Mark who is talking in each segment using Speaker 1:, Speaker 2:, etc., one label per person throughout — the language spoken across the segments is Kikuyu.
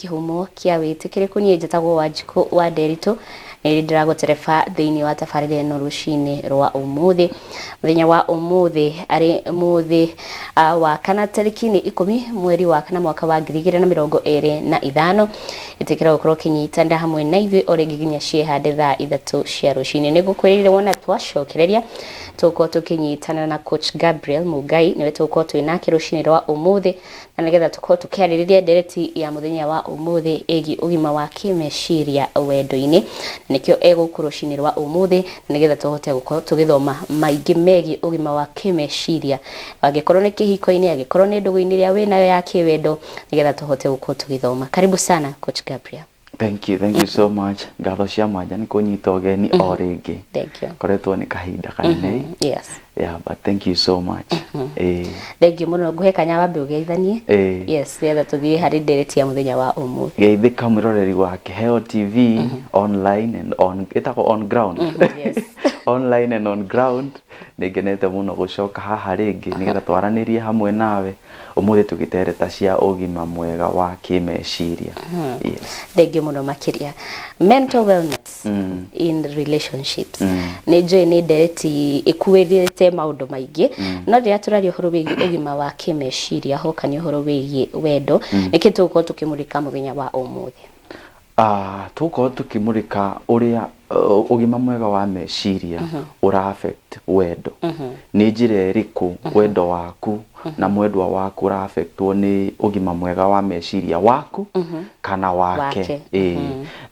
Speaker 1: Kĩhumo kĩa Wĩtĩkĩrĩku. Niĩ njĩtagwo Wanjikũ wa Nderitũ, nĩ ndĩragũtereba thĩinĩ wa tabarĩra ĩno rũcinĩ rwa ũmũthĩ. Mũthenya wa ũmũthĩ arĩ mũthĩ wa kana tarĩki nĩ 10 mweri wa kana mwaka wa 2025. Ĩtĩkĩra gũkorwo ũkĩnyitanĩra hamwe na ithuĩ o rĩngĩ nginya ciĩhande thaa 3 cia rũcinĩ. Nĩ ngũkwĩrĩire wona twacokereria tũgũkorwo tũkĩnyitanĩra na Coach Gabriel Mungai, nĩwe tũgũkorwo twĩ nake rũcinĩ rwa ũmũthĩ, na nĩgetha tũkorwo tũkĩarĩrĩria ndereti ya mũthenya wa ũmũthĩ ĩgiĩ ũgima wa kĩmeciria wendo-inĩ. Nĩkĩo egũkũ rũcinĩ rwa ũmũthĩ, na nĩgetha tũhote gũkorwo tũgĩthoma maingĩ megiĩ ũgima wa kĩmeciria, angĩkorwo nĩ kĩhiko-inĩ, angĩkorwo nĩ ndũgũ-inĩ ĩrĩa wĩnayo ya kĩwendo, nĩgetha tũhote gũkorwo tũgĩthoma. Karibu sana, Coach Gabriel.
Speaker 2: Thank you, thank you so much. Ngatho cia mwanya nĩ kũnyita ũgeni o rĩngĩ.
Speaker 1: Thank you.
Speaker 2: Koretwo nĩ kahinda kanene. Yeah, but thank you so much.
Speaker 1: Thank you mũno. Nguhe kanya wambe ũgeithanie. Yes, nĩgetha tũthiĩ harĩ ndereti ya mũthenya wa ũmũthĩ.
Speaker 2: Geithĩka mwĩroreri wa Kĩheo TV online and on, ĩtagwo on ground.
Speaker 1: Yes.
Speaker 2: Online and on ground. Nĩ ngenete mũno gũcoka haha rĩngĩ nĩgetha twaranĩrie hamwe nawe ũmũthĩ tũgĩtereta cia ũgima mwega wa kĩmeciria. Yes.
Speaker 1: Thank you mũno makĩria. Mental wellness in relationships. Nĩ njũĩ nĩ ndereti ĩkuĩrĩte maũndũ maingĩ, no rĩrĩa tũraria ũhoro wĩgiĩ ũgima wa kĩmeciria, hoka nĩ ũhoro wĩgiĩ wendo, nĩkĩ tũgũkorwo tũkĩmũrĩka mũthenya wa ũmũthĩ?
Speaker 2: Tũgũkorwo tũkĩmũrĩka ũrĩa ũgima mwega wa meciria ũra affect wendo. Nĩ njĩra ĩrĩkũ wendo waku na mwendwa waku ũra affectwo nĩ ũgima mwega wa meciria waku kana wake.
Speaker 1: Wake.
Speaker 2: Ĩĩ.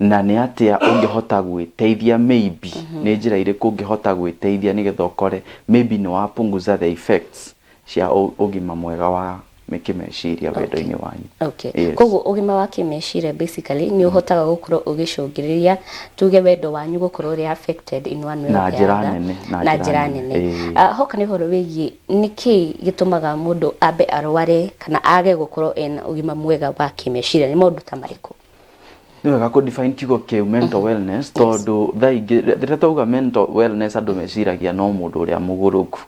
Speaker 2: Na nĩ atĩa ũngĩhota gwĩteithia, maybe nĩ njĩra irĩkũ ũngĩhota gwĩteithia nĩgetha ũkore maybe nĩ wa punguza the effects cia ũgima mwega wa kĩmeciria wendo-inĩ wanyu.
Speaker 1: Yes. Koguo ũgima wa kĩmeciria basically nĩ ũhotaga gũkorwo ũgĩcũngĩrĩria tuge wendo wanyu gũkorwo ũrĩ affected in one way
Speaker 2: Na
Speaker 1: or the
Speaker 2: njĩra
Speaker 1: other.
Speaker 2: nene, na
Speaker 1: Na
Speaker 2: njĩra
Speaker 1: njĩra
Speaker 2: nene.
Speaker 1: nene.
Speaker 2: Ĩĩ.
Speaker 1: Hoka nĩ ũhoro wĩgiĩ nĩkĩ gĩtũmaga mũndũ ambe arware kana age gũkorwo ena ũgima mwega wa kĩmeciria, nĩ maũndũ ta marĩkũ?
Speaker 2: Nĩ wega kũ define kiugo kĩu mental wellness, tondũ thaa ingĩ rĩrĩa twauga mental wellness andũ meciragia no mũndũ ũrĩa mũgũrũku.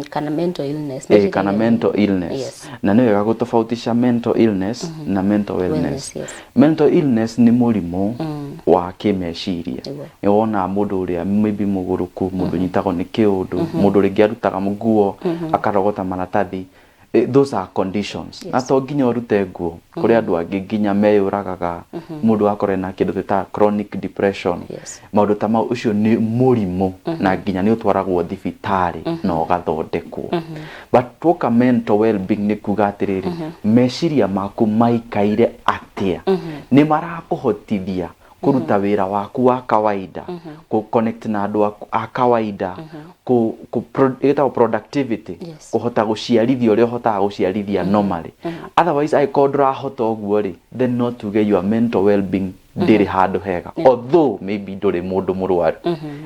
Speaker 1: Kana mental illness.
Speaker 2: Kana mental illness. Na nĩ wega gũtofautisha mental illness na mental wellness.
Speaker 1: Wellness, yes.
Speaker 2: Mental illness nĩ mũrimũ wa kĩmeciria. Nĩ wonaga mũndũ ũrĩa maybe mũgũrũku, mũndũ ũnyitagwo nĩ kĩũndũ, mũndũ rĩngĩ arutaga nguo akarogota maratathi. Those are conditions. Na to nginya ũrute nguo, kũrĩ andũ angĩ nginya meyũragaga, mũndũ akorwo ena kĩndũ twĩtaga chronic depression. Maũndũ ta mau, ũcio nĩ mũrimũ na nginya nĩ ũtwaragwo thibitarĩ na ũgathondekwo. But tuoka mental well-being nĩ kuga atĩrĩrĩ, meciria maku maikaire atĩa, nĩ marakũhotithia kũruta wĩra waku wa kawaida, kũ connect na andũ aku a kawaida, ĩtagwo productivity, kũhota gũciarithia ũrĩa ũhotaga gũciarithia normally. Otherwise angĩkorwo ndũrahota ũguo rĩ, then no tuge your mental well-being ndĩrĩ handũ hega, although maybe ndũrĩ mũndũ mũrwaru.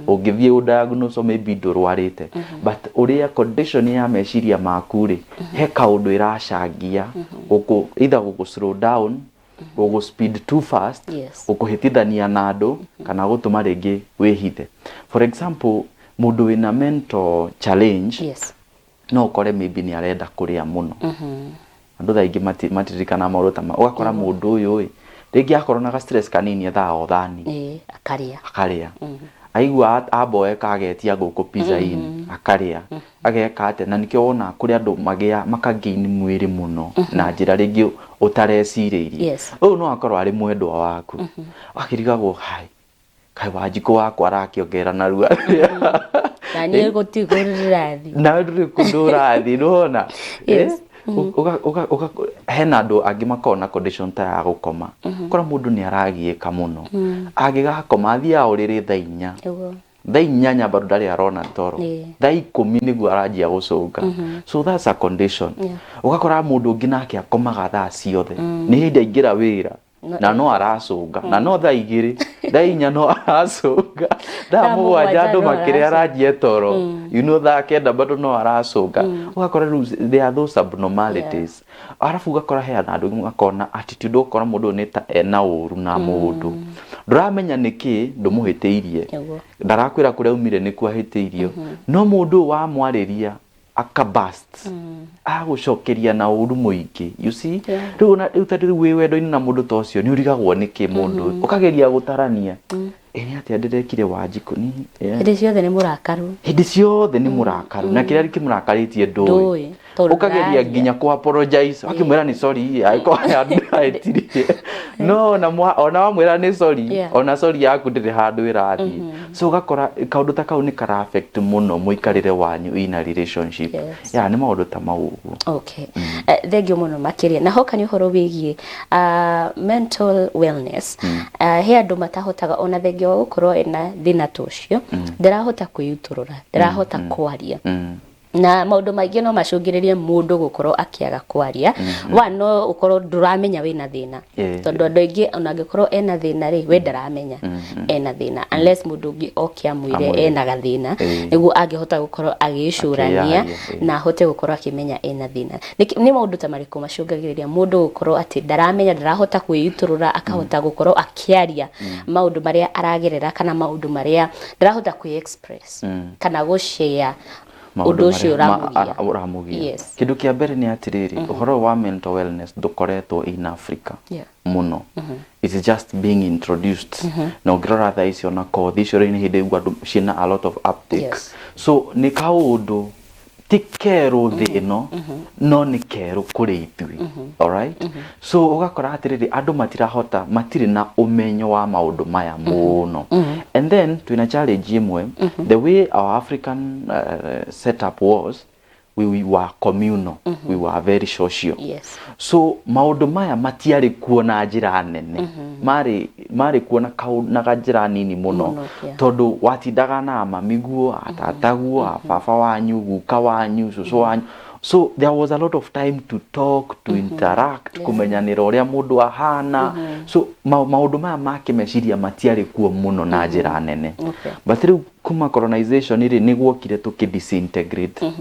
Speaker 2: Ũngĩthiĩ ũdiagnose maybe ndũrwarĩte, but ũrĩa condition ya meciria maku rĩ, he kaũndũ ĩracangia gũkũ, either gũkũ slow down, gũgũ speed too fast, gũkũhĩtithania na andũ, kana gũtũma rĩngĩ wĩhithe. For example, mũndũ wĩna mental challenge no ũkore maybe nĩ arenda kũrĩa mũno. Andũ thaa ingĩ matiririkanaga maũndũ ta mau. Ũgakora mũndũ ũyũ ĩ, rĩngĩ akorwo na ga stress kanini ethaga o thani.
Speaker 1: Ĩĩ, akarĩa.
Speaker 2: Akarĩa. Aigua amboeka agetia ngũkũ Pizza Inn, akarĩa. Ageka atĩa, na nĩkĩo wonaga kũrĩ andũ magĩa makagain mwĩrĩ mũno na njĩra rĩngĩ ũtarecirĩirie. Ũyũ no akorwo arĩ mwendwa waku. Akĩrigagwo, hai, kaĩ Wanjikũ wakwa arakĩongerera narua atĩa?
Speaker 1: Na niĩ gũtirĩ kũndũ ndĩrathiĩ.
Speaker 2: Nawe ndũrĩ kũndũ ũrathiĩ, nĩwona? Hena andũ angĩ makoragwo na condition ta ya gũkoma. Ũkora mũndũ nĩ aragiĩka mũno. Angĩgakoma athiaga ũrĩrĩ thaa 4. Thaa 8 bado ndarĩ arona toro. Thaa 10 nĩguo aranjia gũcũnga. So that's a condition. Ũgakora mũndũ ũngĩ nake akomaga thaa ciothe. Nĩ hĩndĩ aingĩra wĩra na no aracũnga, na no thaa 2, thaa 4 no aracũnga, thaa 7 andũ makĩrĩa aranjia toro, thaa 9 bado no aracũnga. Ũgakora rĩu there are those abnormalities. Arabu ũgakora he andũ angĩ makoragwo na attitude, ũgakora mũndũ ũyũ nĩ ta ena ũru na mũndũ, ndũramenya nĩkĩ, ndũmũhĩtĩirie, ndarakwĩra kũrĩa aumire nĩkuo ahĩtĩirio, no mũndũ ũyũ wamwarĩria Aka burst, agũcokeria na ũru mũingĩ, you see?
Speaker 1: Yeah.
Speaker 2: Rĩu ona rĩu ta rĩu wĩ wendo-inĩ na mũndũ ta ũcio, nĩ ũrigagwo nĩkĩ mũndũ ũkageria gũtarania, ĩ nĩ atĩa ndĩrekire Wanjikũ ni, yeah.
Speaker 1: Hĩndĩ ciothe nĩ mũrakaru.
Speaker 2: Hĩndĩ ciothe nĩ mũrakaru, na kĩrĩa kĩmũrakarĩtie ndũĩ.
Speaker 1: Ndũĩ, tondũ
Speaker 2: Ũkageria
Speaker 1: ndũraria.
Speaker 2: Nginya kũ apologize, wakĩmwĩra nĩ sorry, angĩkorwo ahĩtirie, no ona ona wamwĩra nĩ sorry, ona sorry yaku ndĩrĩ handũ ĩrathiĩ. So ũgakora kaũndũ ta kau nĩ kara affect mũno mũikarĩre wanyu in a relationship. Yeah, nĩ maũndũ ta mau ũguo.
Speaker 1: Okay. Thengiũ mũno makĩria. Na hoka nĩ ũhoro wĩgiĩ mental wellness. He andũ matahotaga ona thengia wa gũkorwo ena thĩna ta ũcio, ndarahota kwĩyutũrũra, ndarahota kwaria. Na maũndũ maingĩ no macũngĩrĩrie mũndũ gũkorwo akĩaga kwaria. One, no ũkorwo ndũramenya wĩna thĩna. Tondũ andũ aingĩ ona angĩkorwo ena thĩna rĩ, we ndaramenya ena thĩna unless mũndũ ũngĩ oke amwĩre
Speaker 2: Amwĩre.
Speaker 1: Ena gathĩna, nĩguo angĩhota gũkorwo agĩcũrania
Speaker 2: Akĩyaria,
Speaker 1: na ahote gũkorwo akĩmenya ena thĩna. Nĩ maũndũ ta marĩkũ macũngagĩrĩria mũndũ gũkorwo atĩ ndaramenya, ndarahota kwĩitũrũra, akahota gũkorwo akĩaria maũndũ marĩa aragerera kana maũndũ marĩa ndarahota kwĩ express kana gũ share
Speaker 2: maũndũ
Speaker 1: ũndũ ũcio
Speaker 2: marĩa
Speaker 1: ũramũgia?
Speaker 2: Ũramũgia. Kĩndũ kĩa mbere nĩ atĩrĩrĩ, ũhoro wa mental wellness ndũkoretwo in Africa mũno. It's just being introduced, na ũngĩrora thaa ici ona kothi icio rĩ, nĩ hĩndĩ ũguo andũ ciĩna a lot of uptake. So nĩ kaũndũ ti kerũ thĩ ĩno, no nĩ kerũ kũrĩ ithuĩ, alright? So ũgakora atĩrĩrĩ, andũ matirahota, matirĩ na ũmenyo wa maũndũ maya mũno. And then twĩna challenge ĩmwe, the way our African setup was, we were communal, we were very social. So maũndũ maya matiarĩ kuo na njĩra nene, marĩ kuo na kanjĩra nini mũno,
Speaker 1: Mũno, yeah.
Speaker 2: tondũ watindaga na mamiguo, atataguo, a baba wanyu, guka wanyu, cũcũ wanyu. So there was a lot of time to talk, to interact, kũmenyanĩra ũrĩa mũndũ ahana. So maũndũ maya ma kĩmeciria matiarĩ kuo mũno na njĩra nene. But rĩu kuma colonization rĩ, nĩ guokire tũkĩ disintegrate,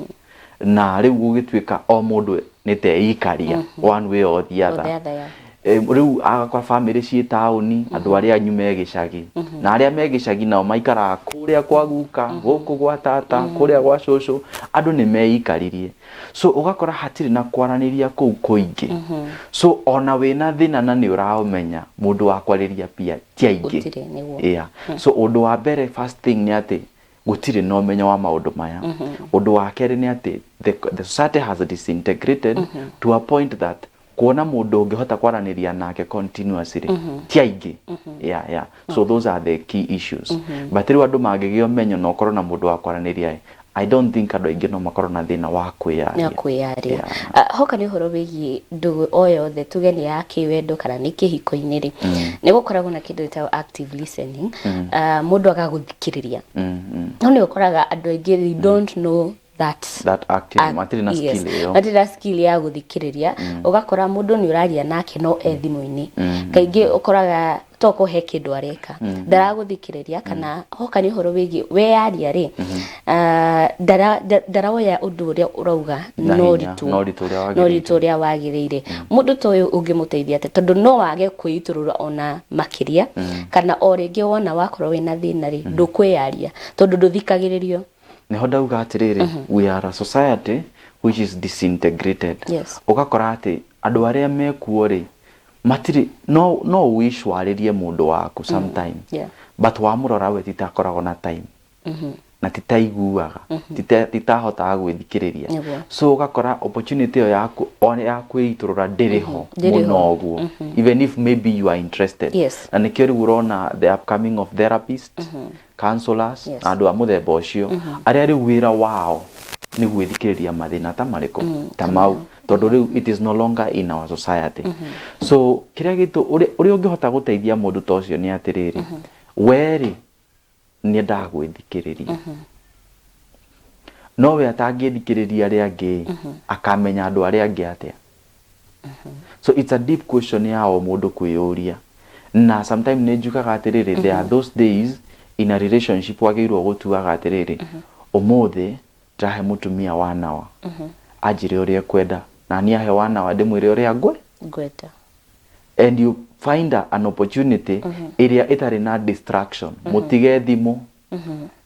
Speaker 2: na rĩu gũgĩtuĩka o mũndũ nĩ teikaria one way or the
Speaker 1: Or
Speaker 2: other.
Speaker 1: the other, yeah.
Speaker 2: Rĩu agakora bamĩrĩ ciĩ taũni, andũ arĩa anyu me gĩcagi, na arĩa me gĩcagi nao maikaraga kũrĩa kwa guka, gũkũ gwa tata, kũrĩa gwa cũcũ. Andũ nĩ meikaririe, so ũgakora hatirĩ na kwaranĩria kũu kũingĩ. So ona wĩna thĩna na nĩ ũraũmenya, mũndũ wa kwarĩria pia ti aingĩ.
Speaker 1: Gũtirĩ, nĩguo.
Speaker 2: Yeah. So ũndũ wa mbere, first thing, nĩ atĩ gũtirĩ na ũmenyo wa maũndũ maya. Ũndũ wa kerĩ nĩ atĩ the society has disintegrated to a point that kuona mũndũ ũngĩhota kwaranĩria nake continuously ti aingĩ. Yeah. So those are the key issues. But rĩu andũ mangĩgĩa ũmenyo na ũkorwo na mũndũ wa kwaranĩria, I don't think andũ aingĩ no makorwo na thĩna wa kwĩyaria.
Speaker 1: Na kwĩyaria.
Speaker 2: Yeah.
Speaker 1: Hoka nĩ ũhoro wĩgiĩ ndũgũ o yothe, tuge nĩ ya kĩwendo kana nĩ kĩhiko-inĩ rĩ, nĩ gũkoragwo na kĩndũ gĩtagwo active listening. Mũndũ agagũthikĩrĩria, no nĩ ũkoraga andũ aingĩ, they don't know that.
Speaker 2: That active, matirĩ na skill ĩyo.
Speaker 1: Matirĩ na skill ya gũthikĩrĩria. Ũgakora mũndũ nĩ ũraria nake no e thimũ-inĩ. Kaingĩ ũkoraga tokorwo he kĩndũ areka, ndaragũthikĩrĩria, kana hoka nĩ ũhoro wĩgiĩ weyaria rĩ, ndaroya ũndũ ũrĩa ũrauga
Speaker 2: na
Speaker 1: na
Speaker 2: hinya,
Speaker 1: ũritũ
Speaker 2: na ũritũ ũrĩa
Speaker 1: na
Speaker 2: wagĩrĩire.
Speaker 1: Ũritũ ũrĩa wagĩrĩire. Mũndũ ta ũyũ ũngĩmũteithia atĩa? Tondũ no wage kwĩitũrũra ona makĩria, kana o rĩngĩ wona wakorwo wĩna thĩna rĩ, ndũkwĩyaria tondũ ndũthikagĩrĩrio.
Speaker 2: Nĩho ndauga atĩrĩrĩ, we are a society which is disintegrated. Ũgakora atĩ andũ arĩa mekuo rĩ, matirĩ no wish warĩrie mũndũ waku sometime, but wamũrora we titakoragwo na time, na titaiguaga, titahotaga gwĩthikĩrĩria. So ũgakora opportunity ĩyo yaku ya kwĩitũrũra ndĩrĩ ho
Speaker 1: Ndĩrĩ
Speaker 2: mũno
Speaker 1: ho.
Speaker 2: ũguo, even if maybe you are interested. Na nĩkĩo rĩu ũrona the upcoming of therapist, counselors, na andũ a mũthemba ũcio, arĩa rĩu wĩra wao nĩ gwĩthikĩrĩria mathĩna ta marĩkũ ta mau, tondũ rĩu it is no longer in our society. So kĩrĩa gĩtũ ũrĩa ũngĩhota gũteithia mũndũ ta ũcio nĩ atĩrĩrĩ, we rĩ, nĩendaga gwĩthikĩrĩria, no we atangĩthikĩrĩria arĩa angĩ, akamenya andũ arĩa angĩ atĩa? So it's a deep question ya o mũndũ kwĩyũria. Na sometimes nĩ njugaga atĩrĩrĩ, there are those days in a relationship wagĩrĩirwo gũtuaga atĩrĩrĩ, ũmũthĩ ndĩrahe mũtumia wanawa anjĩre ũrĩa ekwenda, na niĩ ahe wanawa ndĩmwĩre ũrĩa
Speaker 1: ngwenda.
Speaker 2: And you find an opportunity ĩrĩa ĩtarĩ na distraction, mũtige thimũ,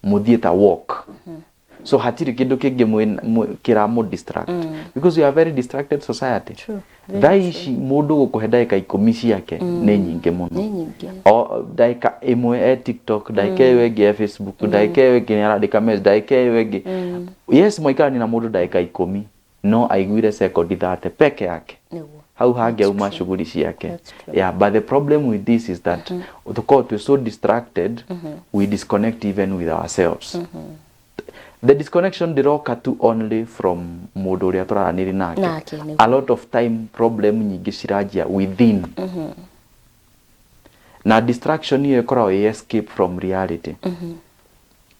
Speaker 2: mũthiĩ ta walk. So hatirĩ kĩndũ kĩngĩ kĩramũ distract, because we are a very distracted society.
Speaker 1: True. Very.
Speaker 2: Thaa ici mũndũ gũkũhe ndagĩka 10 ciake nĩ nyingĩ mũno.
Speaker 1: Nĩ nyingĩ.
Speaker 2: O ndagĩka ĩmwe e TikTok, ndagĩka ĩyo ĩngĩ e Facebook, ndagĩka ĩyo ĩngĩ nĩ arandĩka message, ndagĩka ĩyo ĩngĩ. Yes, mwaikarania na mũndũ ndagĩka 10, no aiguire sekondi 30 peke yake. Hau hangĩ auma shughuli ciake.
Speaker 1: That's true.
Speaker 2: Yeah, but the problem with this is that tukorwo twĩ so distracted, we disconnect even with ourselves. The disconnection ndĩroka tu only from mũndũ ũrĩa tũraranĩria nake.
Speaker 1: Nake, nĩguo.
Speaker 2: A lot of time problem nyingĩ ciranjia within, na distraction ĩyo ĩkoragwo ĩ escape from reality.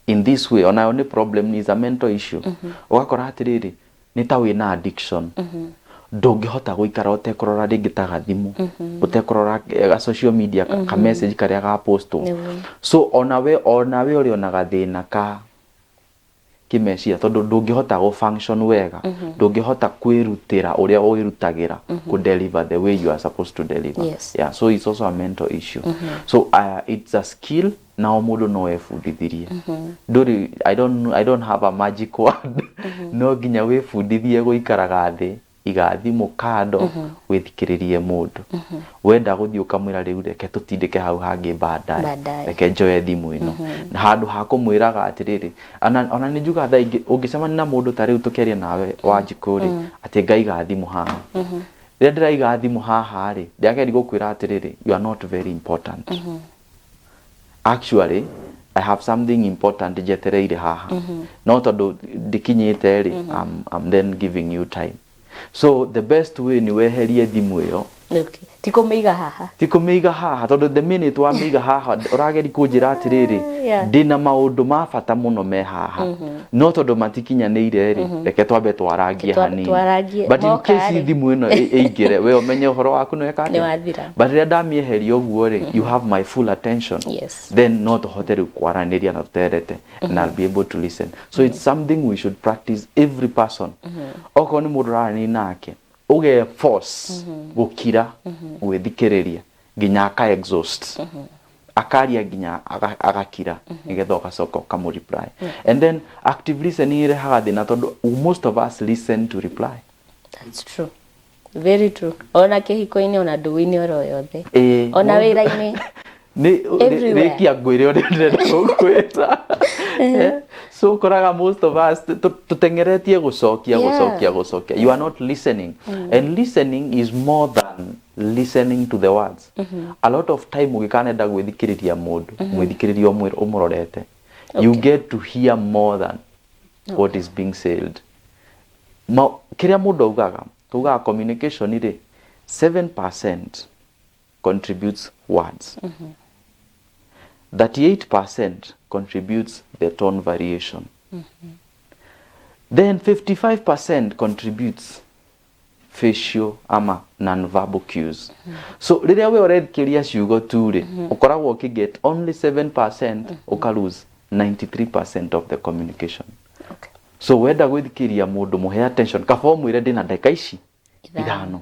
Speaker 2: In this way, onayo nĩ problem, is a mental issue. Ũgakora atĩrĩrĩ, nĩ ta wĩna addiction, ndũngĩhota gũikara ũtekũrora rĩngĩ ta gathimũ, ũtekũrora ga social media, ka message karĩa gapostwo. So onawe ũrĩ ona gathĩna ka kĩmeciria, tondũ ndũngĩhota gũ function wega, ndũngĩhota kwĩrutĩra ũrĩa wĩrutagĩra, kũ deliver the way you are supposed to deliver. Yeah, so it's also a mental issue. So it's a skill, na o mũndũ no ebundithirie. Ndũrĩ, I don't have a magic word. No nginya wĩbundithie gũikaraga thĩ, iga thimũ kando, wĩthikĩrĩrie mũndũ. Wenda gũthiĩ ũkamwĩra, "Rĩu reke tũtindĩke hau hangĩ baadaye."
Speaker 1: Baadaye.
Speaker 2: "Reke njoe thimũ ĩno." Na handũ ha kũmwĩraga atĩrĩrĩ, ona nĩ njugaga thaa ingĩ ũngĩcemania na mũndũ ta rĩu tũkĩaria nawe, Wanjikũ rĩ, atĩ ngaiga thimũ haha. Rĩrĩa ndĩraiga thimũ haha rĩ, ndĩrageria gũkwĩra atĩrĩrĩ, you are not very important. Actually, I have something important njetereire haha, no tondũ ndikinyĩte rĩ, I'm then giving you time. So the best way nĩ weherie thimũ ĩyo.
Speaker 1: Okay. Ti kũmĩiga haha.
Speaker 2: Ti kũmĩiga haha, tondũ the minute wamĩiga haha, ũrageria kũnjĩra atĩrĩrĩ, ndĩna maũndũ ma bata mũno me haha, no tondũ matikinyanĩire rĩ, reke twambe twarangie hanini.
Speaker 1: Twarangie.
Speaker 2: But in
Speaker 1: Moka
Speaker 2: case
Speaker 1: rĩ.
Speaker 2: thimũ ĩno ĩingĩre, we ũmenye ũhoro waku nĩ weka
Speaker 1: Nĩ
Speaker 2: atĩa.
Speaker 1: wathira.
Speaker 2: But rĩrĩa ndamĩeheria ũguo rĩ, you have my full attention. Then no tũhote rĩu kwaranĩria na tũterete, and I'll be able to listen. So it's something we should practice, every person. Okorwo nĩ mũndũ ũraranĩria nake, ũge force gũkira, gwĩthikĩrĩria nginya aka exhaust, akaria nginya agakira, nĩgetha ũgacoka ũkamũ reply. And then active listening ĩrehaga thĩna, tondũ most of us listen to reply.
Speaker 1: That's true. Very true. Ona kĩhiko-inĩ, ona ndũgũ-inĩ, oro yothe. Ona wĩra-inĩ.
Speaker 2: Nĩ
Speaker 1: Everywhere.
Speaker 2: rĩkia ngwĩre ũrĩa ndĩrenda gũkwĩra. So ũkoraga most of us tũteng'eretie gũcokia, gũcokia, gũcokia. You are not listening, and listening is more than listening to the words. A lot of time ũgĩkanenda gwĩthikĩrĩria mũndũ, mwĩthikĩrĩrie ũmũrorete. You get to hear more than what is being said. Kĩrĩa mũndũ augaga, tugaga communication rĩ, 7% contributes words, 38% contributes the tone variation, then 55% contributes facial ama non-verbal cues. So rĩrĩa we ũrethikĩria ciugo tu rĩ, ũkoragwo ũkĩget only 7%, ũka lose 93% of the communication. So wenda gwĩthikĩria mũndũ, mũhe attention. Kaba ũmwĩre, "Ndĩna ndagĩka ici
Speaker 1: 5."
Speaker 2: 5,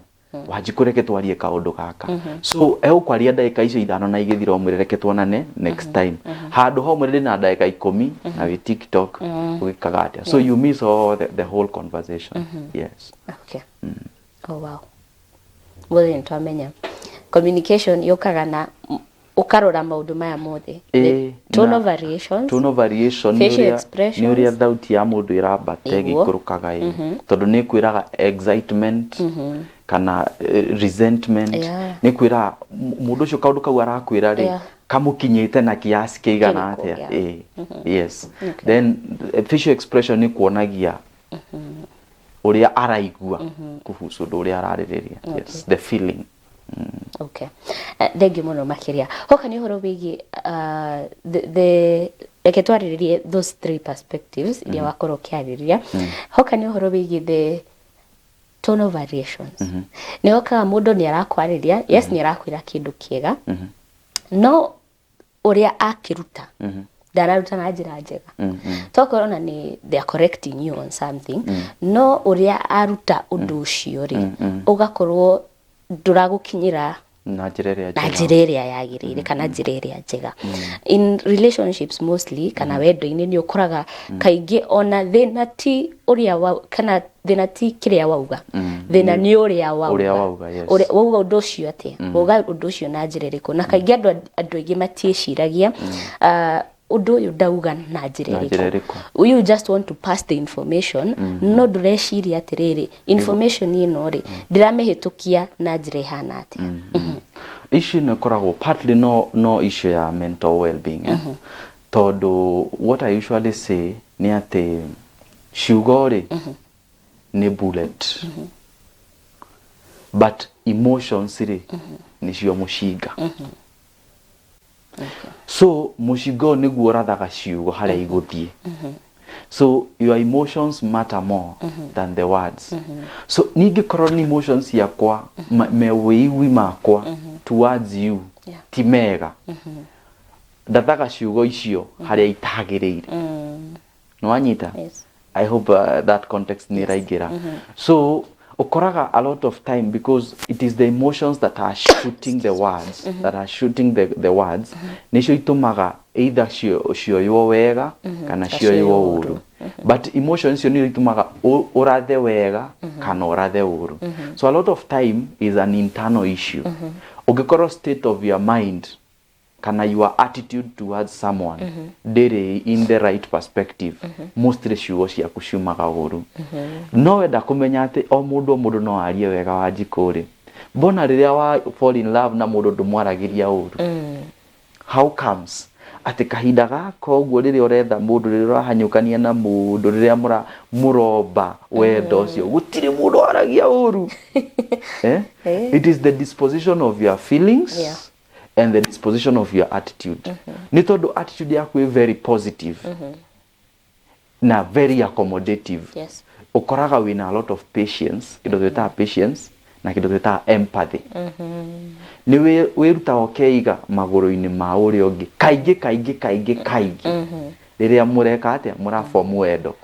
Speaker 2: Wanjikũ, reke twarie kaũndũ gaka." So egũkwaria ndagĩka icio 5, na igĩthira ũmwĩre, "Reke tuonane next time," handũ ha ũmwĩre, "Ndĩna ndagĩka 10," na wĩ TikTok ũgĩkaga atĩa. So you miss all the whole conversation. Yes.
Speaker 1: Okay. Oh wow. Mothe nĩ twamenya. Communication yũkaga na ũkarora maũndũ maya mothe. The tone of variations.
Speaker 2: Tonal variation nĩ
Speaker 1: Facial expressions.
Speaker 2: Nĩ ũrĩa thauti ya mũndũ ĩrambata ĩgĩikũrũkaga, ĩ tondũ nĩ ĩkwĩraga excitement kana resentment. Nĩ kwĩraga mũndũ ũcio kaũndũ kau arakwĩra rĩ, kamũkinyĩte na kiasi kĩigana
Speaker 1: Kĩrĩkũ,
Speaker 2: atĩa. Ĩ, yes. Then facial expression nĩ kuonagia ũrĩa araigua kuhusu ũndũ ũrĩa ararĩrĩria. Yes, the feeling.
Speaker 1: Okay. Thengiũ mũno makĩria. Hoka nĩ ũhoro wĩgiĩ the reke twarĩrĩrie those three perspectives iria wakorwo ũkĩarĩrĩria. Hoka nĩ ũhoro wĩgiĩ the tonal variations. Nĩ hokaga mũndũ nĩ arakwarĩria, yes, nĩ arakwĩra kĩndũ kĩega, no ũrĩa akĩruta ndararuta na njĩra njega. Tokorwo ona nĩ they are correcting you on something, no ũrĩa aruta ũndũ ũcio rĩ, ũgakorwo ndũragũkinyĩra.
Speaker 2: Na njĩra ĩrĩa
Speaker 1: Na
Speaker 2: njega.
Speaker 1: Njĩra ĩrĩa yagĩrĩire kana njĩra ĩrĩa njega. In relationships mostly, kana wendo-inĩ, nĩ ũkoraga kaingĩ ona thĩna ti ũrĩa wa, kana thĩna ti kĩrĩa wauga, thĩna nĩ ũrĩa wauga.
Speaker 2: Ũrĩa wauga, yes.
Speaker 1: Ũrĩa wauga ũndũ ũcio atĩa, wauga ũndũ ũcio na njĩra ĩrĩkũ. Na kaingĩ andũ aingĩ matiĩciragia, ah, ũndũ ũyũ ndauga na njĩra
Speaker 2: Na njĩra
Speaker 1: ĩrĩkũ.
Speaker 2: Ĩrĩkũ.
Speaker 1: You just want to pass the information, no ndũreciria atĩrĩrĩ, information ĩno rĩ, ndĩramĩhĩtũkia na njĩra ĩhana atĩa.
Speaker 2: Issue ĩno ĩkoragwo partly no issue ya mental well-being, eh? Tondũ what I usually say nĩ atĩ ciugo rĩ nĩ bullet, but emotions rĩ nĩcio mũcinga. So mũcinga ũyũ nĩguo ũrathaga ciugo harĩa igũthiĩ. So your emotions matter more than the words. So ningĩkorwo nĩ emotions ciakwa, mewĩigwi makwa towards you ti mega, ndathaga ciugo icio harĩa itagĩrĩire. Nĩwanyita?
Speaker 1: Yes.
Speaker 2: I hope that context nĩ ĩraingĩra. So ũkoraga a lot of time, because it is the emotions that are shooting the words, that are shooting the words, nĩcio itũmaga either cioywo wega kana cioywo ũru. But emotions icio nĩcio itũmaga ũrathe wega kana ũrathe ũru. So a lot of time is an internal issue. Ũngĩkorwo state of your mind kana your attitude towards someone ndĩrĩ in the right perspective, mostly ciugo ciaku ciumaga ũru. No wenda kũmenya atĩ o mũndũ no arie wega wa njikũ rĩ, mbona rĩrĩa wa fall in love na mũndũ ndũmwaragĩria ũru? How comes atĩ kahinda gaka ũguo rĩrĩa ũretha mũndũ, rĩrĩa ũrahanyũkania na mũndũ, rĩrĩa mũromba wendo ũcio, gũtirĩ mũndũ waragia ũru, eh? It is the disposition of your feelings and the disposition of your attitude. Nĩ tondũ attitude yaku ĩ very positive na very accommodative, ũkoraga wĩna a lot of patience, kĩndũ twĩtaga patience na kĩndũ twĩtaga empathy. Nĩ wĩrutaga ũkeiga magũrũ-inĩ ma ũrĩa ũngĩ kaingĩ kaingĩ kaingĩ kaingĩ rĩrĩa mũreka atĩa, mũrabomu wendo.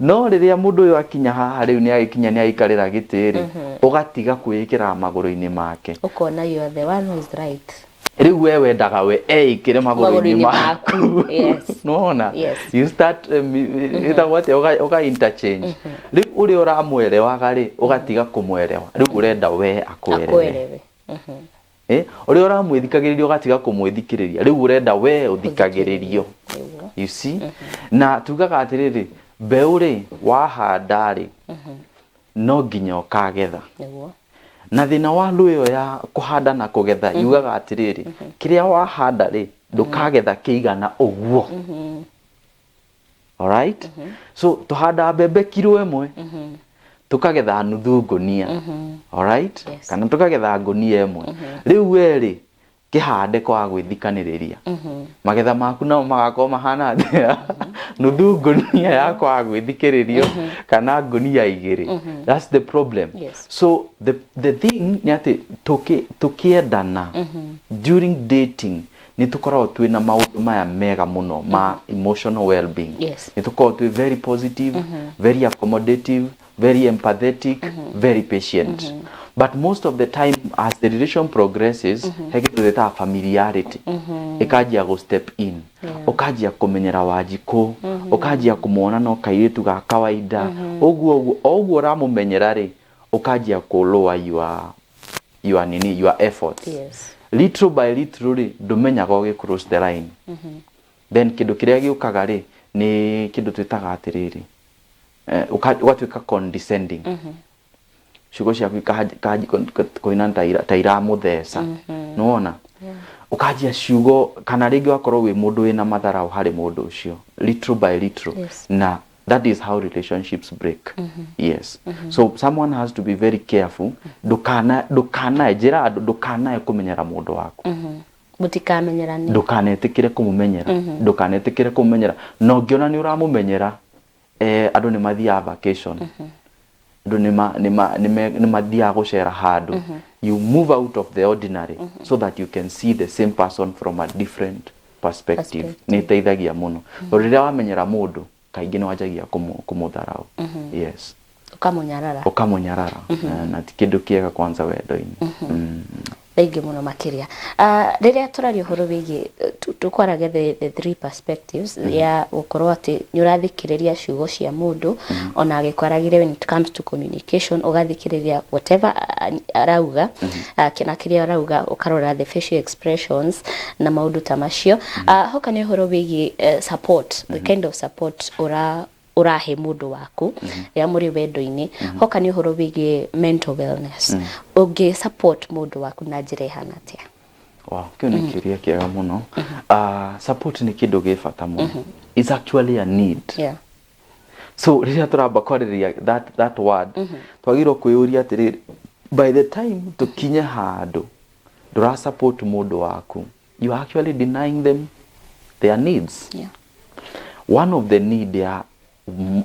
Speaker 2: No rĩrĩa mũndũ ũyũ akinya haha rĩu, nĩ agĩkinya, nĩ aikarĩra gĩtĩ rĩ, ũgatiga kwĩĩkĩra magũrũ-inĩ make.
Speaker 1: Ũkona you are the one who is right.
Speaker 2: Rĩu we wendaga we eĩkĩre magũrũ-inĩ
Speaker 1: Magũrũ-inĩ
Speaker 2: maku.
Speaker 1: Maku, yes.
Speaker 2: Nĩwona?
Speaker 1: Yes.
Speaker 2: You start ĩtagwo atĩa, ũga interchange. Rĩu ũrĩa ũramwerewaga rĩ, ũgatiga kũmwerewa, rĩu ũrenda we akwerewe.
Speaker 1: Akwerewe.
Speaker 2: Eh, ũrĩa ũramwĩthikagĩrĩria, ũgatiga kũmwĩthikĩrĩria, rĩu ũrenda we ũthikagĩrĩrio. You see? Na tugaga atĩrĩrĩ, mbeũ rĩ, wahanda rĩ, no nginya ũkagetha. Na thĩna wa lũ ĩyo ya kũhanda na kũgetha yugaga atĩrĩrĩ, kĩrĩa wahanda rĩ, ndũkagetha kĩigana ũguo. Alright, so tũhandaga mbembe kiro 1, tũkagetha nuthu ngũnia, alright?
Speaker 1: Yes.
Speaker 2: Kana tũkagetha ngũnia 1. Rĩu we rĩ, kĩhande kwaga gwĩthikanĩrĩria, magetha maku nao magakorwo mahana atĩa? Nuthu ngũnia ya kwaga gwĩthikĩrĩrio kana ngũnia 2. That's the problem. So the thing nĩ atĩ tũkĩendana during dating, nĩ tũkoragwo twĩna maũndũ maya mega mũno ma emotional well-being. Nĩ tũkoragwo twĩ very positive, very accommodative, very empathetic, very patient. But most of the time, as the relation progresses, he kĩndũ twĩtaga familiarity ĩkanjia gũ step in. Ũkanjia kũmenyera Wanjikũ, ũkanjia kũmwona no kairĩtu ga kawaida ũguo ũguo. O ũguo ũramũmenyera rĩ, ũkanjia kũ lower your nini, your efforts. Little by little rĩ, ndũmenyaga ũgĩ cross the line. Then kĩndũ kĩrĩa gĩũkaga rĩ, nĩ kĩndũ twĩtaga atĩrĩrĩ, ũgatuĩka condescending. Ciugo ciaku kũina ta iramũtheca. Nĩwona ũkanjia ciugo, kana rĩngĩ ũgakorwo wĩ mũndũ wĩna matharaũ harĩ mũndũ ũcio, little by little. Na that is how relationships break. Yes. So someone has to be very careful. Ndukanae njĩra andũ, ndukanae kũmenyera mũndũ waku.
Speaker 1: Mũtikamenyerane.
Speaker 2: Ndũkanetĩkĩre kũmũmenyera, ndũkanetĩkĩre kũmũmenyera. Na ũngĩona nĩ ũramũmenyera, andũ nĩ mathiaga vacation, andũ nĩ mathiaga gũcera handũ. You move out of the ordinary so that you can see the same person from a different perspective.
Speaker 1: Perspective.
Speaker 2: Nĩ ĩteithagia mũno, tondũ rĩrĩa wamenyera mũndũ, kaingĩ nĩ wanjagia kũmũtharau. Yes.
Speaker 1: Ũkamũnyarara.
Speaker 2: Ũkamũnyarara. Na ti kĩndũ kĩega kwanza wendo-inĩ.
Speaker 1: Thengiũ mũno makĩria. Rĩrĩa tũraria ũhoro wĩgiĩ tũkwaragia the three perspectives ya gũkorwo atĩ nĩ ũrathikĩrĩria ciugo cia mũndũ ona agĩkwaragĩria, when it comes to communication, ũgathikĩrĩria whatever arauga na kĩrĩa arauga, ũkarora the facial expressions na maũndũ ta macio. Hoka nĩ ũhoro wĩgiĩ support, the kind of support ũra ũrahe mũndũ waku rĩrĩa mũrĩ wendo-inĩ. Hoka nĩ ũhoro wĩgiĩ mental wellness, ũngĩ support mũndũ waku na njĩra ĩhana atĩa?
Speaker 2: Wow, kĩu nĩ kĩũria kĩega mũno. Support nĩ kĩndũ gĩ bata mũno. It's actually a need. So rĩrĩa tũramba kwarĩrĩria that word, twagĩrĩirwo kwĩyũria atĩrĩrĩ, by the time tũkinye handũ ndũra support mũndũ waku, you are actually denying them their needs. One of the need ya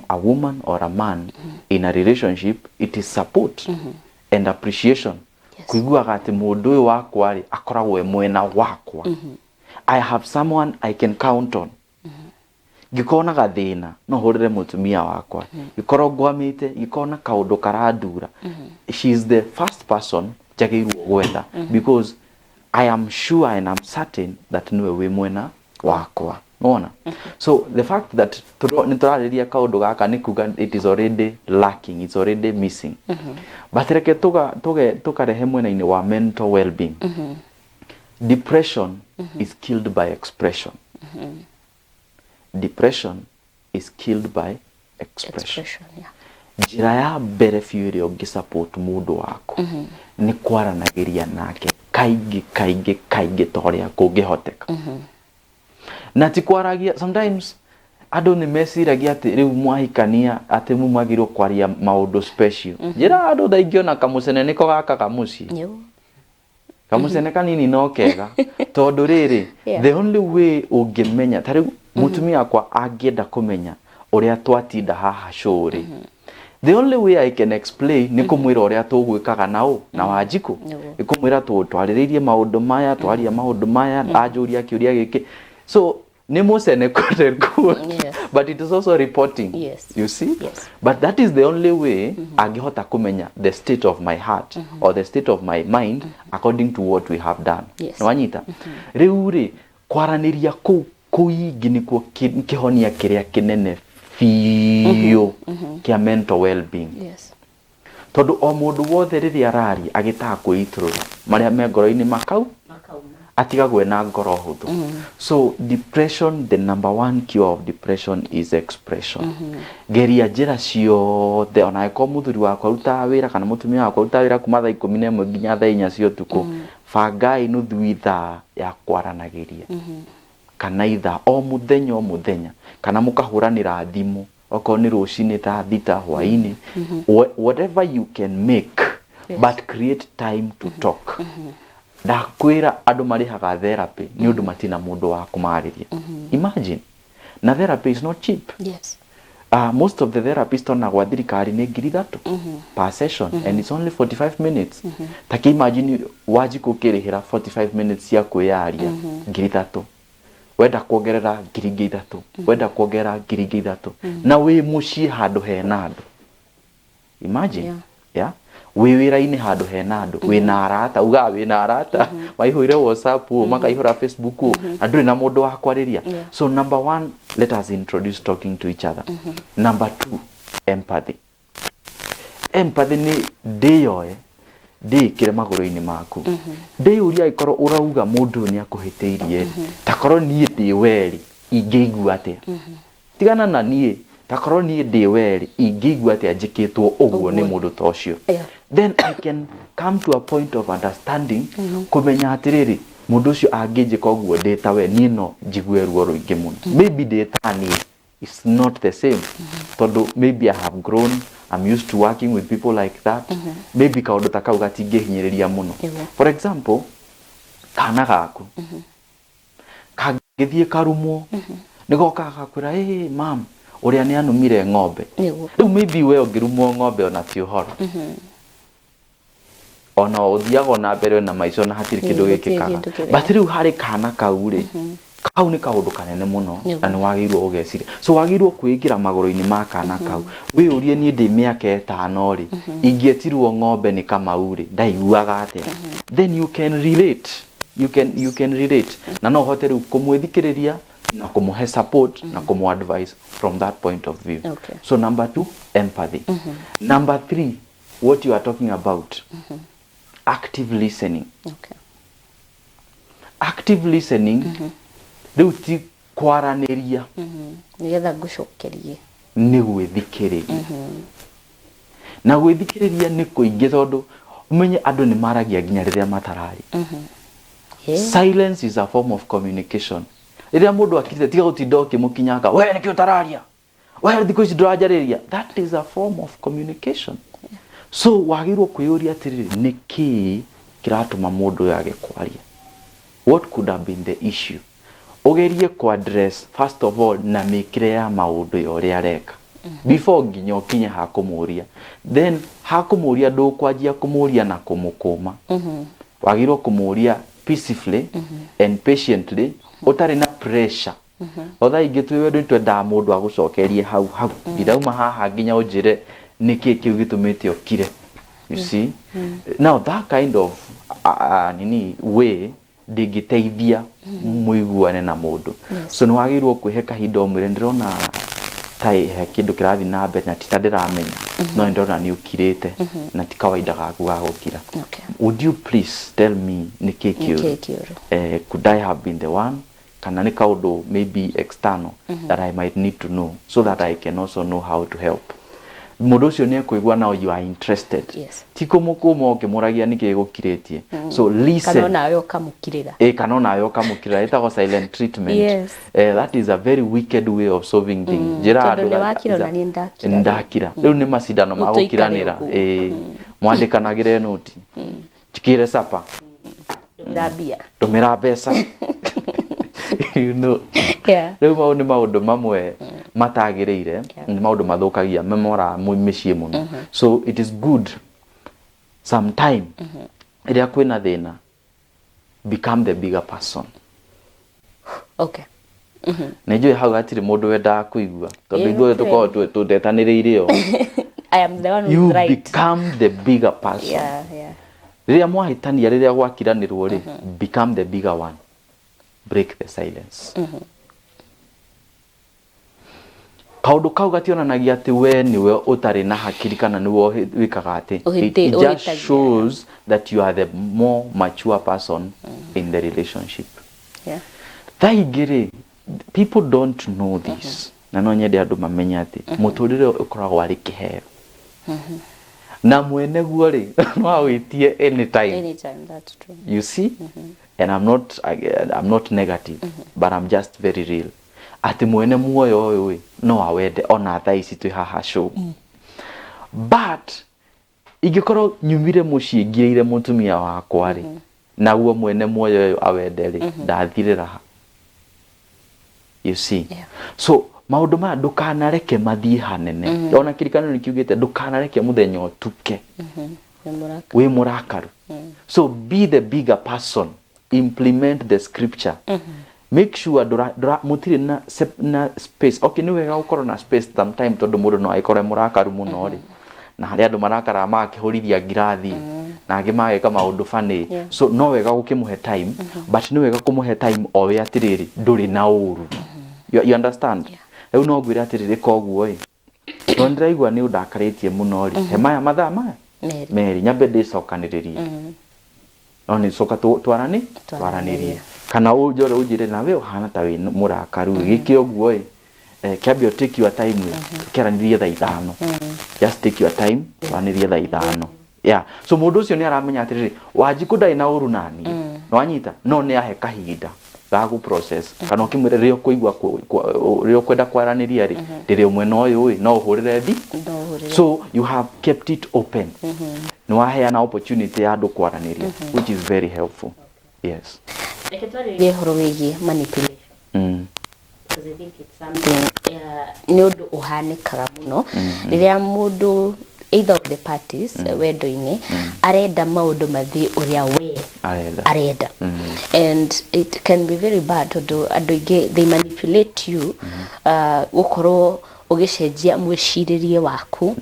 Speaker 2: a woman or a man in a relationship, it is support and appreciation. Kuiguaga atĩ mũndũ ũyũ wakwa rĩ, akoragwo e mwena wakwa. I have someone I can count on. Ngĩkorwo na gathĩna no hũrĩre mũtumia wakwa, ngĩkorwo ngwamĩte, ngĩkorwo na kaũndũ karandura, she is the first person njagĩrĩirwo gwetha, because I am sure and I'm certain that nĩwe wĩ mwena wakwa. Nĩwona? So the fact that nĩ tũrarĩrĩria kaũndũ gaka nĩ kuga it is already lacking, it's already missing. But reke tũkarehe mwena-inĩ wa mental well-being. Depression is killed by expression. Depression is killed by expression.
Speaker 1: Expression, yeah.
Speaker 2: Njĩra ya mbere biũ ĩrĩa ũngĩ support mũndũ waku nĩ kwaranagĩria nake kaingĩ kaingĩ kaingĩ ta ũrĩa kũngĩhoteka. Na ti kwaragia, sometimes andũ nĩ meciragia atĩ rĩu mwahikania atĩ mu mwagĩrĩirwo kwaria maũndũ special. Njĩra andũ thaa ingĩ ona kamũcene nĩko gakaga mũciĩ. Kamũcene kanini no kega, tondũ rĩrĩ, the only way ũngĩmenya, ta rĩu mũtumia wakwa angĩenda kũmenya ũrĩa twatinda haha show rĩ, the only way I can explain nĩ kũmwĩra ũrĩa tũgwĩkaga na ũ na Wanjikũ. Nĩ kũmwĩra twarĩrĩirie maũndũ maya, twaria maũndũ maya, anjũria kĩũria gĩkĩ. So nĩ mũcene, quote and quote, but it is also reporting. You see?
Speaker 1: Yes.
Speaker 2: But that is the only way angĩhota kũmenya the state of my heart or the state of my mind according to what we have done. Nĩwanyita? Rĩu rĩ, kwaranĩria kũu kũingĩ nĩkuo kĩhonia kĩrĩa kĩnene biũ kĩa mental well-being. Tondũ o mũndũ wothe rĩrĩa araria agĩtaga kwĩitũrũra marĩa me ngoro-inĩ makau atigagwo ena ngoro hũthũ. So depression, the number one cure of depression is expression. Geria njĩra ciothe, ona angĩkorwo mũthuri wakwa arutaga wĩra kana mũtumia wakwa arutaga wĩra kuma thaa 11 nginya thaa 4 cia ũtukũ, bangai nuthu ithaa ya kwaranagĩria kana ithaa o mũthenya o mũthenya, kana mũkahũranĩra thimũ okorwo nĩ rũcinĩ thaa 6, hwainĩ, whatever you can make, but create time to talk. Ndakwĩra andũ marĩhaga therapy nĩ ũndũ matina mũndũ wa kũmarĩria. Imagine, na therapy is not cheap. Most of the therapists ona gwa thirikari nĩ 3,000 per session, and it's only 45 minutes. Ta kĩ imagine Wanjikũ ũkĩrĩhĩra 45 minutes cia kwĩyaria 3,000, wenda kuongerera 3,000, wenda kuongerera 3,000, na wĩ mũciĩ handũ hena andũ. Imagine. Yeah, wĩ wĩra-inĩ handũ hena andũ, wĩna arata, ugaga wĩna arata maihũire WhatsApp ũũ, makaihũra Facebook ũũ, na ndũrĩ na mũndũ wa kwarĩria. So number one, let us introduce talking to each other. Number two, empathy. Empathy nĩ ndĩyoe ndĩĩkĩre magũrũ-inĩ maku, ndĩyũria angĩkorwo ũrauga mũndũ ũyũ nĩ akũhĩtĩirie, takorwo niĩ ndĩ werĩ ingĩigua atĩa? Tigana na niĩ, takorwo niĩ ndĩ werĩ ingĩigua atĩa njĩkĩtwo ũguo nĩ mũndũ ta ũcio? Then I can come to a point of understanding, kũmenya atĩrĩrĩ, mũndũ ũcio angĩnjĩka ũguo ndĩ ta we, niĩ no njigue ruo rũingĩ mũno. Maybe ndĩ ta niĩ it's not the same, tondũ maybe I have grown, I'm used to working with people like that. Maybe kaũndũ ta kau gatingĩhinyĩrĩria mũno. For example, kana gaku kangĩthiĩ karumwo, nĩ gokaga gakwĩra, "Ĩ mam, ũrĩa nĩ anumire ng'ombe." Rĩu maybe we ũngĩrumwo ng'ombe ona ti ũhoro, ona ũthiaga na mbere na maica, ona hatirĩ kĩndũ
Speaker 1: Gũtirĩ
Speaker 2: gĩkĩkaga.
Speaker 1: Kĩndũ kĩrĩa.
Speaker 2: But rĩu harĩ kana kau rĩ, Kau nĩ kaũndũ kanene mũno.
Speaker 1: Nĩguo.
Speaker 2: Na nĩ wagĩrĩirwo ũgeciria, so wagĩrĩirwo kwĩingĩra magũrũ-inĩ ma kana kau, wĩyũrie, niĩ ndĩ mĩaka 5 rĩ, ingĩetirwo ng'ombe nĩ Kamau rĩ, ndaiguaga atĩa? Then you can relate, you can relate, na no ũhote rĩu kũmwĩthikĩrĩria na kũmũhe support na kũmũ advise from that point of view. So number two, empathy. Number three, what you are talking about, active listening. Active listening rĩu ti kwaranĩria.
Speaker 1: Nĩgetha ngũcokerie.
Speaker 2: Nĩ gwĩthikĩrĩria, na gwĩthikĩrĩria nĩ kũingĩ, tondũ ũmenye andũ nĩ maragia nginya rĩrĩa matarari. Silence is a form of communication. Rĩrĩa mũndũ akirĩte, tiga gũtinda ũkĩmũkinyanga, "We nĩkĩ ũtararia? We thikũ ici ndũranjarĩria." That is a form of communication. So wagĩrĩirwo kwĩyũria atĩrĩrĩ, nĩ kĩĩ kĩratũma mũndũ ũyũ age kwaria? What could have been the issue? Ũgerie ku address first of all na mĩkĩre ya maũndũ ya ũrĩa areka before nginya ũkinye ha kũmũria. Then ha kũmũria, ndũkwanjia kũmũria na kũmũkũma. Wagĩrĩirwo kũmũria peacefully and patiently, ũtarĩ na pressure. O thaa ingĩ twĩ wendo nĩtwendaga mũndũ agũcokerie hau hau, "Ndirauma haha nginya ũnjĩre nĩkĩ kĩu gĩtũmĩte ũkire." You see, now that kind of nini way ndĩngĩteithia mũiguane na mũndũ. So nĩ wagĩrĩirwo kwĩhe kahinda, ũmwĩre, "Ndĩrona ta he kĩndũ kĩrathiĩ na mbere na ti ta ndĩramenya, no nĩ ndĩrona nĩ ũkirĩte na ti kawaida gaku ga gũkira. Would you please tell me nĩkĩ kĩũru?"
Speaker 1: Nĩkĩ kĩũru?
Speaker 2: Could I have been the one, kana nĩ kaũndũ maybe external that I might need to know so that I can also know how to help? Mũndũ ũcio nĩ ekũigua now you are interested. Ti kũmũkũma ũkĩmũragia nĩkĩ gũkirĩtie. So listen.
Speaker 1: Kana onawe ũkamũkirĩra.
Speaker 2: Ĩ, kana onawe ũkamũkirĩra, ĩtagwo silent treatment. That is a very wicked way of solving things. Njĩra
Speaker 1: Tondũ
Speaker 2: andũ
Speaker 1: nĩ wakira ona niĩ ndakira.
Speaker 2: Ndakira rĩu nĩ macindano ma
Speaker 1: Rĩu tũikare
Speaker 2: gũkiranĩra.
Speaker 1: ũguo.
Speaker 2: Ĩ, mwandĩkanagĩre noti, njikĩre sapa.
Speaker 1: Ndũmĩra mbia.
Speaker 2: Ndũmĩra mbeca. Rĩu mau nĩ maũndũ mamwe matagĩrĩire, nĩ maũndũ mathũkagia memora mĩciĩ mũno. So it is good sometime rĩrĩa kwĩna thĩna, become the bigger person. Nĩ njũĩ hau hatirĩ mũndũ wendaga kũigua, tondũ
Speaker 1: Ĩ,
Speaker 2: ithuothe
Speaker 1: gũtirĩ.
Speaker 2: tũkoragwo tũtetanĩrĩire o.
Speaker 1: I am the one who
Speaker 2: You
Speaker 1: is right.
Speaker 2: become the bigger person. Rĩrĩa mwahĩtania, rĩrĩa gwakiranĩrwo rĩ, become the bigger one, break the silence. Kaũndũ kau gationanagia atĩ we nĩwe ũtarĩ na hakiri kana nĩwe wĩkaga atĩ. It just
Speaker 1: Ũhĩtagia.
Speaker 2: shows that you are the more mature person in the relationship. Thaa ingĩ rĩ, people don't know this, na no nyende andũ mamenye atĩ mũtũrĩre ũkoragwo arĩ kĩheo, na mwene guo rĩ, no awĩtie anytime.
Speaker 1: Anytime, that's true.
Speaker 2: You see, and I'm not negative, but I'm just very real, atĩ mwene muoyo ũyũ ĩ, no awende ona thaa ici twĩ haha show. But ingĩkorwo nyumire mũciĩ ngirĩire mũtumia wakwa rĩ, naguo mwene muoyo ũyũ awende rĩ, ndathirĩra ha? You see? So maũndũ maya ndũkanareke mathiĩ hanene. Ona kĩrikano nĩ kiugĩte ndũkanareke mũthenya ũtuke
Speaker 1: Nĩ mũraka.
Speaker 2: wĩ mũrakaru. So be the bigger person, implement the scripture, make sure ndũra, ndũra, mũtirĩ na space. Okay, nĩ wega gũkorwo na space sometime, tondũ mũndũ no agĩkorwo e mũrakaru mũno rĩ, na harĩ andũ marakaraga magakĩhũrithia ngirathi, na angĩ mageka maũndũ funny. So no wega gũkĩmũhe time, but nĩ wega kũmũhe time oĩ atĩrĩrĩ, ndũrĩ na ũru. You understand? Rĩu no ngwĩre atĩrĩrĩ, koguo ĩ, tondũ ndĩraigua nĩ ũndakarĩtie mũno rĩ, he maya mathaa maya
Speaker 1: Merĩ.
Speaker 2: merĩ nyambe ndĩcokanĩrĩrie, no nĩ coka twarani twaranĩrie, kana ũnjore ũnjĩre, "Nawe ũhana ta wĩ mũrakaru gĩke ũguo ĩ, kĩambe take your time ĩ, tũkĩaranĩrie thaa 5." Just take your time, twaranĩrie thaa 5. Yeah, so mũndũ ũcio nĩ aramenya atĩrĩrĩ, Wanjikũ ndarĩ na ũru nani, nĩwanyita, no nĩ ahe kahinda ga gũ process, kana ũkĩmwĩra rĩrĩa ũkũigua rĩrĩa ũkwenda kwaranĩria rĩ, ndĩrĩ mwena ũyũ ĩ, no ũhũrĩre thi.
Speaker 1: No ũhũrĩre.
Speaker 2: So you have kept it open, nĩ waheana opportunity ya andũ kwaranĩria, which is very helpful, yes.
Speaker 1: Reke twarĩrĩrie ũhoro wĩgiĩ manipulation, because I think it's something, nĩ ũndũ ũhanĩkaga mũno rĩrĩa mũndũ Either of the parties wendo-inĩ arenda maũndũ mathiĩ ũrĩa we
Speaker 2: Arenda.
Speaker 1: Arenda, and it can be very bad tondũ andũ aingĩ, they manipulate you, gũkorwo ũgĩcenjia mwĩcirĩrie waku,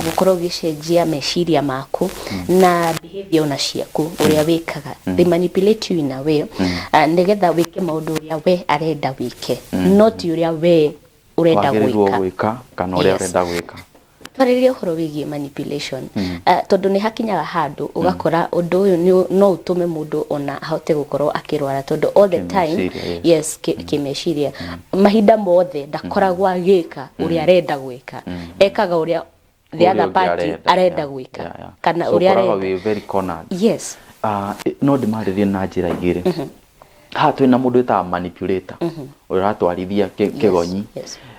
Speaker 1: gũkorwo ũgĩcenjia meciria maku na behavior ona ciaku, ũrĩa wĩkaga. They manipulate you in a way nĩgetha wĩke maũndũ ũrĩa we arenda wĩke, not ũrĩa we ũrenda
Speaker 2: wagĩrĩirwo
Speaker 1: gwĩka.
Speaker 2: Gwĩka kana ũrĩa ũrenda gwĩka.
Speaker 1: Twarĩrĩria ũhoro wĩgiĩ manipulation, tondũ nĩ hakinyaga handũ ũgakora ũndũ ũyũ no ũtũme mũndũ ona ahote gũkorwo akĩrwara, tondũ all the time
Speaker 2: Kĩmeciria, yes.
Speaker 1: Yes, kĩmeciria, mahinda mothe ndakoragwo agĩka ũrĩa arenda gwĩka, ekaga ũrĩa the
Speaker 2: ũrĩa
Speaker 1: other
Speaker 2: ũngĩ
Speaker 1: party arenda gwĩka kana
Speaker 2: So
Speaker 1: ũrĩa
Speaker 2: ũkoraga
Speaker 1: arenda.
Speaker 2: wĩ very cornered. Ah, no ndĩmarĩrie na njĩra igĩrĩ. Haha twĩna mũndũ wĩtaga manipulator, ũrĩa ũratwarithia kĩgonyi,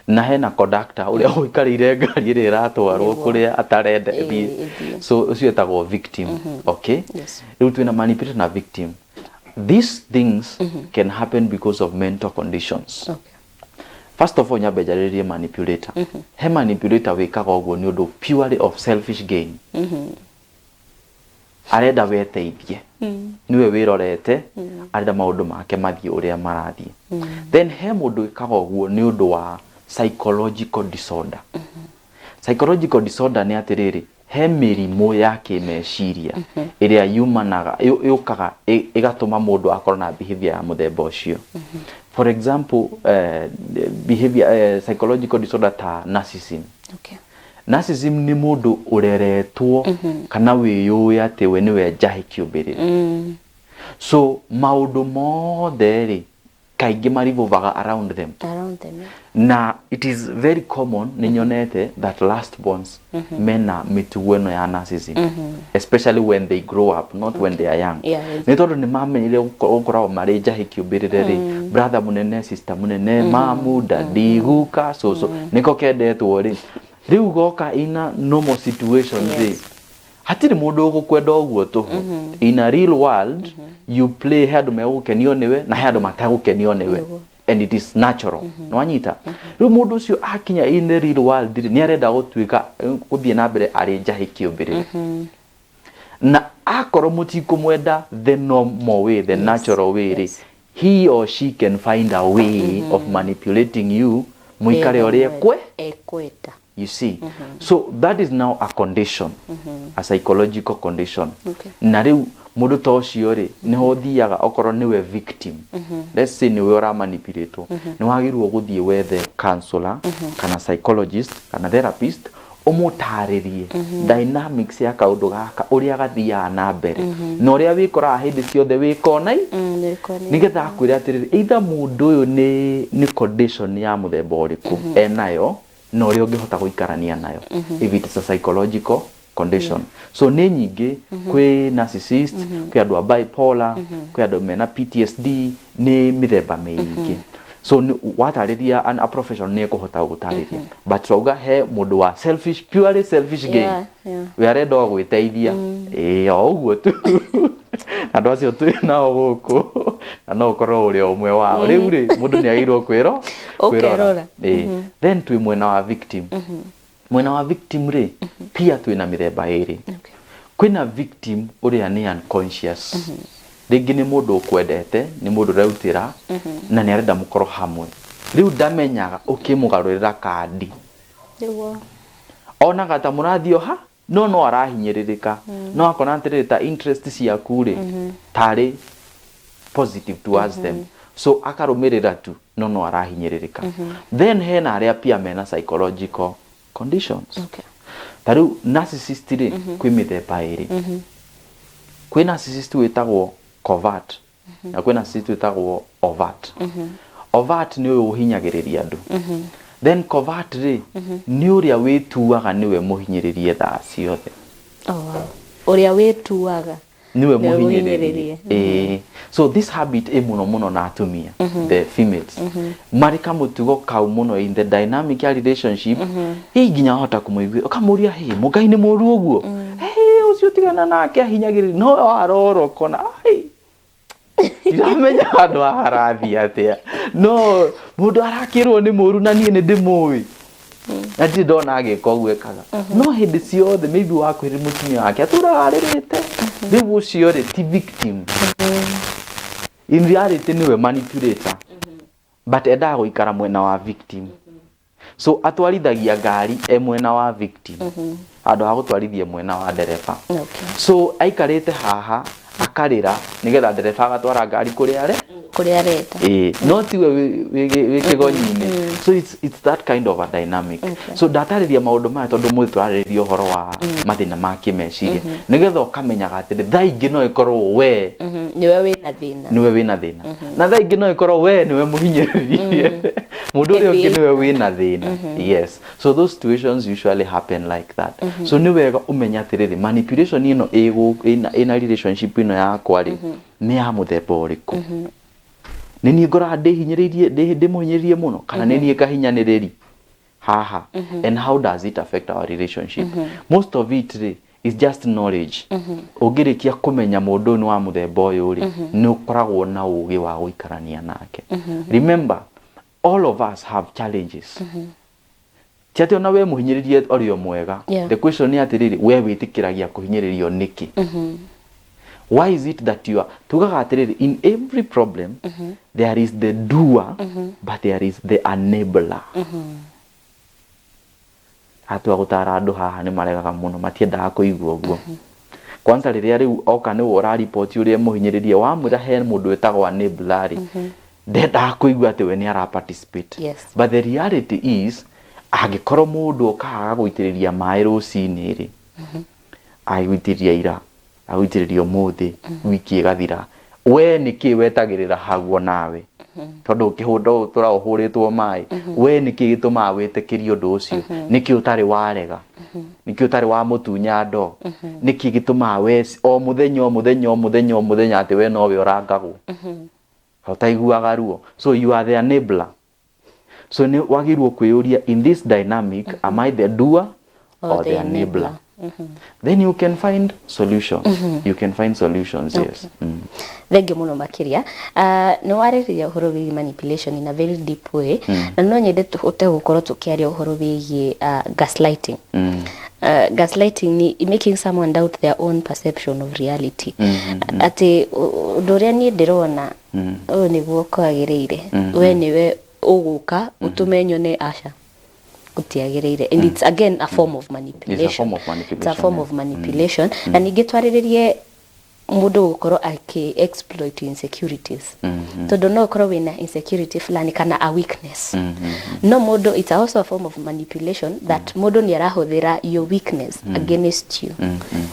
Speaker 2: na hena conductor ũrĩa ũikarĩire ngari ĩrĩa ĩratwarwo kũrĩa atarenda ĩthiĩ.
Speaker 1: Ĩthiĩ.
Speaker 2: So ũcio etagwo victim, okay?
Speaker 1: Yes.
Speaker 2: Rĩu twĩna manipulator na victim. These things can happen because of mental conditions. First of all, nyambe njarĩrĩrie manipulator. He manipulator wĩkaga ũguo nĩ ũndũ purely of selfish gain. Arenda weteithie, nĩwe wĩrorete, arenda maũndũ make mathiĩ ũrĩa marathiĩ. Then he mũndũ wĩkaga ũguo nĩ ũndũ wa psychological disorder. Psychological disorder nĩ atĩrĩrĩ, he mĩrimũ ya kĩmeciria ĩrĩa yumanaga, yũkaga ĩgatũma mũndũ akorwo na behavior ya mũthemba ũcio. For example, behavior, psychological disorder ta narcissism. Narcissism nĩ mũndũ ũreretwo kana wĩyũĩ atĩ we nĩwe njahĩ kĩũmbĩrĩre. So maũndũ mothe rĩ, kaingĩ marivolvaga around them.
Speaker 1: Around them, yeah.
Speaker 2: Na it is very common, nĩ nyonete that last borns mena mĩtugo ĩno ya narcissism, especially when they grow up, not when they are young. Nĩ tondũ nĩ mamenyire gũkoragwo marĩ njahĩ kĩũmbĩrĩre rĩ, brother mũnene, sister mũnene, mamu, daddy, guka, cũcũ, nĩko kendetwo rĩ. Rĩu goka in a normal situation rĩ, hatirĩ mũndũ ũgũkwenda ũguo tũhũ. In a real world you play, he andũ megũkenio nĩwe na he andũ matagũkenio nĩwe, and it is natural. Nĩwanyita? Rĩu mũndũ ũcio akinya in the real world rĩ, nĩ arenda gũtuĩka gũthiĩ na mbere arĩ njahĩ kĩũmbĩrĩre, na akorwo mũtikũmwenda the normal way, the natural way rĩ, he or she can find a way of manipulating you mũikare ũrĩa ekwe
Speaker 1: ekwenda.
Speaker 2: You see? So that is now a condition, a psychological condition. Na rĩu mũndũ ta ũcio rĩ, nĩho ũthiaga okorwo nĩwe victim, let's say nĩwe ũramanipulatwo, nĩ wagĩrĩirwo gũthiĩ wethe counselor kana psychologist kana therapist, ũmũtarĩrie dynamics ya kaũndũ gaka, ũrĩa gathiaga na mbere na ũrĩa wĩkoraga hĩndĩ ciothe wĩ kona nĩgetha akwĩre atĩrĩrĩ, either mũndũ ũyũ nĩ condition ya mũthemba ũrĩkũ enayo na ũrĩa ũngĩhota gũikarania nayo, if it is a psychological condition. So nĩ nyingĩ, kwĩ narcissist, kwĩ andũ a bipolar, kwĩ andũ mena PTSD, nĩ mĩthemba mĩingĩ. So watarĩria a professional nĩ ekũhota gũtarĩria, but twauga he mũndũ wa selfish, purely selfish gain, we arenda o gwĩteithia, ĩĩ, o ũguo tu. Andũ acio twĩ nao gũkũ, na no ũkorwo ũrĩ o ũmwe wao. Rĩu rĩ, mũndũ nĩ agĩrĩirwo kwĩrora.
Speaker 1: Ũkerora.
Speaker 2: Ĩĩ. Then twĩ mwena wa victim. Mwena wa victim rĩ, pia twĩna mĩthemba ĩrĩ. Kwĩna victim ũrĩa nĩ unconscious. Rĩngĩ nĩ mũndũ ũkwendete, nĩ mũndũ ũrerutĩra na nĩ arenda mũkorwo hamwe. Rĩu ndamenyaga ũkĩmũgarũrĩra kandi, onaga ta mũrathiĩ ha, no arahinyĩrĩrĩka, no akona atĩrĩrĩ, ta interest ciaku rĩ, tarĩ positive towards them, so akarũmĩrĩra tu, no arahinyĩrĩrĩka. Then hena arĩa pia mena psychological conditions. Ta rĩu narcissist rĩ, kwĩ mĩthemba ĩrĩ. Kwĩ narcissist wĩtagwo covert na kwĩ narcissist wĩtagwo overt. Overt nĩ ũyũ ũhinyagĩrĩria andũ. Then covert rĩ, nĩ ũrĩa wĩtuaga nĩwe mũhinyĩrĩrie thaa ciothe.
Speaker 1: Oh, wow. Ũrĩa wĩtuaga
Speaker 2: nĩwe
Speaker 1: nĩwe
Speaker 2: mũhinyĩrĩrie.
Speaker 1: Mũhinyĩrĩrie.
Speaker 2: Ĩĩ. So this habit ĩ mũno mũno na atumia, the females, marĩ kamũtugo kau mũno in the dynamic ya relationship. Hihi nginya wahota kũmũigua ũkamũria, "Hĩ, mũngai nĩ mũru ũguo? Hĩ, ũcio tigana nake, ahinyagĩrĩria." No warora ũkona, ai, ndiramenya handũ haha harathiĩ atĩa, no mũndũ arakĩrwo nĩ mũru na niĩ nĩ ndĩmũĩ. Na ndirĩ ndona agĩka ũguo ekaga, no hĩndĩ ciothe maybe wakwĩrĩ mũtumia wake atũraga arĩrĩte. Rĩu ũcio rĩ ti victim, in reality nĩwe manipulator, but endaga gũikara mwena wa victim, so atwarithagia ngari e mwena wa victim handũ ha gũtwarithia mwena wa ndereba. So aikarĩte haha akarĩra nĩgetha ndereba agatwara ngari kũrĩa are
Speaker 1: kũrĩa arenda.
Speaker 2: Ĩĩ, no tiwe wĩ kĩgonyi-inĩ. So it's that kind of a dynamic. So ndatarĩria maũndũ maya tondũ mũthĩ tũrarĩrĩria ũhoro wa mathĩna ma kĩmeciria, nĩgetha ũkamenyaga atĩrĩ, thaa ingĩ no ĩkorwo we
Speaker 1: Nĩwe wĩna thĩna.
Speaker 2: Nĩwe wĩna thĩna, na thaa ingĩ no ĩkorwo we nĩwe mũhinyĩrĩrie, mũndũ ũrĩa ũngĩ nĩwe wĩna thĩna. Yes, so those situations usually happen like that. So nĩ wega ũmenye atĩrĩrĩ, manipulation ĩno ĩna relationship ĩno yakwa rĩ, nĩ ya mũthemba ũrĩkũ? Nĩ niĩ ngoraga ndĩhinyĩrĩirie, ndĩmũhinyĩrĩrie mũno, kana nĩ niĩ ngahinyanĩrĩri haha? And how does it affect our relationship? Most of it rĩ is just knowledge. Ũngĩrĩkia kũmenya mũndũ ũyũ nĩ wa mũthemba ũyũ rĩ, nĩ ũkoragwo na ũgĩ wa gũikarania nake. Remember, all of us have challenges. Ti atĩ ona we mũhinyĩrĩrie ũrĩ o mwega. The question nĩ atĩrĩrĩ, we wĩtĩkĩragia kũhinyĩrĩrio nĩkĩ? Why is it that you are, tugaga atĩrĩrĩ, in every problem there is the doer, but there is the enabler. Atua gũtara andũ haha nĩ maregaga mũno, matiendaga kũigua ũguo. Kwanza rĩrĩa rĩu oka nĩwe ũrariboti ũrĩa mũhinyĩrĩrie, wamwĩra he mũndũ wĩtagwo enabler rĩ, ndendaga kũigua atĩ we nĩ ara participate. But the reality is, angĩkorwo mũndũ okaga agagũitĩrĩria maĩ rũcinĩ rĩ, agũitĩrĩria ira, agũitĩrĩria ũmũthĩ, wiki ĩgathira, we nĩkĩ wetagĩrĩra hau onawe? Tondũ ũkĩhũnda ũtũra ũhũrĩtwo maĩ, we nĩkĩ gĩtũmaga wĩtĩkĩrie ũndũ ũcio? Nĩkĩ ũtarĩ warega? Nĩkĩ ũtarĩ wamũtunya ndoo? Nĩkĩ gĩtũmaga we o mũthenya, o mũthenya, o mũthenya, o mũthenya atĩ we nowe ũrangagwo, ũtaiguaga ruo? So you are the enabler. So nĩ wagĩrĩirwo kwĩyũria, in this dynamic, am I the doer or the enabler? Then you can find solutions. You can find solutions, yes.
Speaker 1: Thengiũ mũno makĩria. Nĩ warĩrĩria ũhoro wĩgiĩ manipulation in a very deep way, na no nyende tũhote gũkorwo tũkĩaria ũhoro wĩgiĩ gaslighting. Gaslighting ni making someone doubt their own perception of reality, atĩ ũndũ ũrĩa niĩ ndĩrona ũyũ nĩguo kwagĩrĩire, we nĩwe ũgũka ũtũme nyone aca gũtiagĩrĩire, and it's again a form of manipulation.
Speaker 2: It's a form of
Speaker 1: It's a
Speaker 2: manipulation,
Speaker 1: form of manipulation. Na ningĩ twarĩrĩrie mũndũ gũkorwo akĩ exploit insecurities, tondũ no ũkorwo wĩna insecurity fulani kana a weakness, no mũndũ, it's also a form of manipulation that mũndũ nĩ arahũthĩra your weakness against you.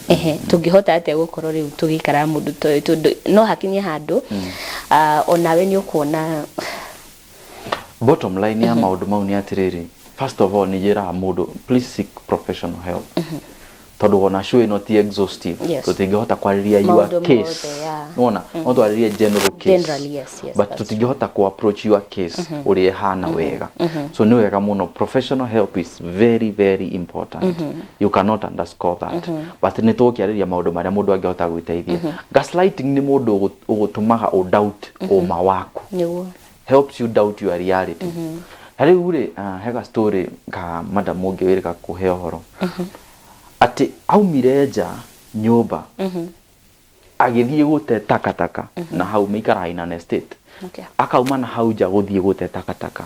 Speaker 1: Ehe, tũngĩhota atĩa gũkorwo rĩu tũgĩikara mũndũ ta ũyũ? Tondũ no hakinye handũ onawe nĩ ũkuona.
Speaker 2: Bottom line ya maũndũ mau nĩ atĩrĩrĩ, first of all, nĩ njĩraga mũndũ, please seek professional help, tondũ ona show ĩno ti exhaustive. Tũtingĩhota kwarĩria your
Speaker 1: Maũndũ
Speaker 2: case.
Speaker 1: Mothe, yeah.
Speaker 2: Nĩwona no twarĩrie general case.
Speaker 1: Generally, yes,
Speaker 2: but
Speaker 1: that's
Speaker 2: tũtingĩhota ku approach your case ũrĩa ĩhana wega. So nĩ wega mũno, professional help is very, very important. You cannot underscore that. But nĩ tũgũkĩarĩria maũndũ marĩa mũndũ angĩhota gwĩteithia. Gaslighting nĩ mũndũ ũgũtũmaga ũ doubt ũma waku, helps you doubt your reality. Na rĩu rĩ, hega story ka madam ũngĩ wĩrĩga kũhe ũhoro atĩ aumire nja nyũmba agĩthiĩ gũte takataka na hau maikaraga in an estate. Akauma na hau nja gũthiĩ gũte takataka,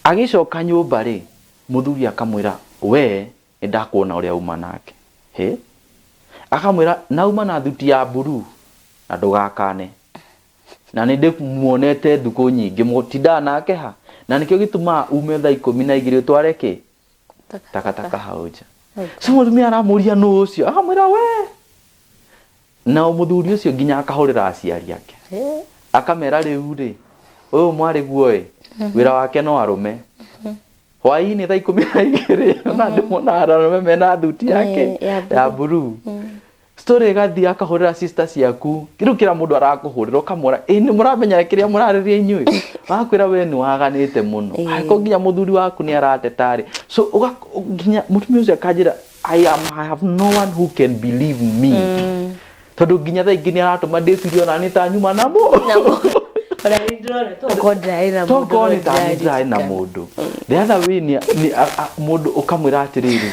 Speaker 2: agĩcoka nyũmba rĩ, mũthuri akamwĩra, "We nĩ ndakuona ũrĩa uma nake." He akamwĩra, "Nauma na thuti ya mburu na ndũgakane, na nĩ ndĩmuonete thukũ nyingĩ mũtindaga nake ha, na nĩkĩo gĩtũmaga ume thaa 12 ũtware kĩ takataka hau nja." So mũtumia aramũria, "Nũ ũcio?" Akamwĩra, "We." Na mũthuri ũcio nginya akahũrĩra aciari ake, akamera, "Rĩu rĩ, ũyũ mwarĩ guo ĩ, wĩra wake no arũme hwaĩ-inĩ thaa 12, ona ndĩmonaga arũme mena thuti yake
Speaker 1: ya
Speaker 2: ya blue." Story ĩgathiĩ, akahũrĩra sister ciaku, rĩu kĩra mũndũ arakũhũrĩra, ũkamwĩra, "Ĩ nĩ mũramenya kĩrĩa mũrarĩria inyuĩ?" Wakwĩra, "We nĩ waganĩte mũno, angĩkorwo nginya mũthuri waku nĩ arateta rĩ." So nginya mũtumia ũcio akanjĩra, I have no one who can believe me, tondũ nginya thaa ingĩ nĩ aratũma ndĩcirie ona nĩ ta nyuma namo."
Speaker 1: Namo. Ona nĩ ndĩrona tokorwo ndĩrarĩ na mũndũ
Speaker 2: tokorwo
Speaker 1: no
Speaker 2: nĩ tani ndĩrarĩ na
Speaker 1: ndĩraririkana.
Speaker 2: mũndũ. The other way nĩ mũndũ ũkamwĩra atĩrĩrĩ,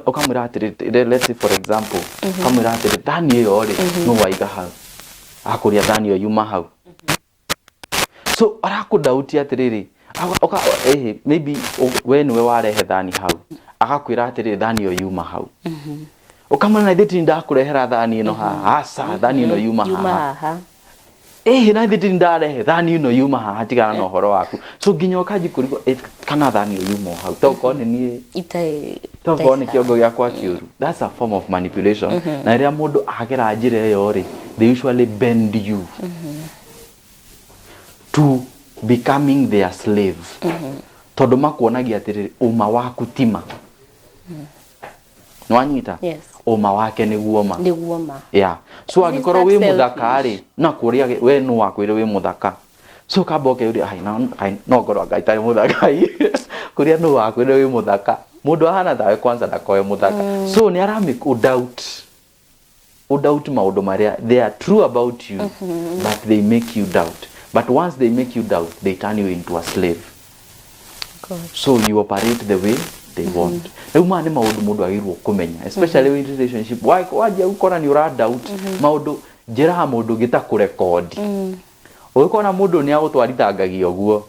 Speaker 2: ũkamwĩra atĩrĩrĩ, let's say for example, ũkamwĩra atĩrĩrĩ, thani ĩyo rĩ, nũ waiga hau? Akũria thani ĩyo yuma hau. So arakũndauti atĩrĩrĩ, maybe we nĩwe warehe thani hau, agakwĩra atĩrĩrĩ, thani ĩyo yuma hau. Ũkamwĩra na ithuĩ ti ndakũrehera thani ĩno haha, aca, thani ĩno yuma
Speaker 1: Yuma
Speaker 2: haha.
Speaker 1: haha.
Speaker 2: Ĩhĩ, na ithuĩ ti ndarehe thani ĩno yuma haha, tigana na ũhoro waku. So nginya ũkanji kũrigwo, kana thani ĩyo yuma o hau, tokorwo nĩ niĩ,
Speaker 1: Itarĩ
Speaker 2: tokorwo nĩ kĩongo gĩakwa kĩũru. That's a form of manipulation. Na rĩrĩa mũndũ agera njĩra ĩyo rĩ, they usually bend you to becoming their slave, tondũ makuonagia atĩrĩrĩ, ũma waku ti ma. Nĩwanyita?
Speaker 1: Yes.
Speaker 2: Ũma wake nĩguo ma.
Speaker 1: Nĩguo ma.
Speaker 2: Yeah. So
Speaker 1: Is
Speaker 2: angĩkorwo
Speaker 1: that
Speaker 2: wĩ mũthaka
Speaker 1: selfish?
Speaker 2: rĩ, na kũrĩa we nũ wakwĩre wĩ mũthaka, so kamba ũkeyũria, ai, ai, no ngorwo anga itarĩ mũthaka kũrĩa nũ wakwĩre wĩ mũthaka? Mũndũ ahana tawe kwanza ndakoe mũthaka. So nĩ aramĩ doubt udoubt maũndũ marĩa they are true about you, but they make you doubt. But once they make you doubt, they turn you into a slave.
Speaker 1: God.
Speaker 2: So you operate the way they want. Rĩu maya nĩ maũndũ mũndũ agĩrĩirwo kũmenya, especially in relationship. Wanjia gũkora nĩ ũra doubt maũndũ, njĩraga mũndũ ũngĩ ta kũrekondi. Ũgĩkona mũndũ nĩ agũtwarithangagia ũguo,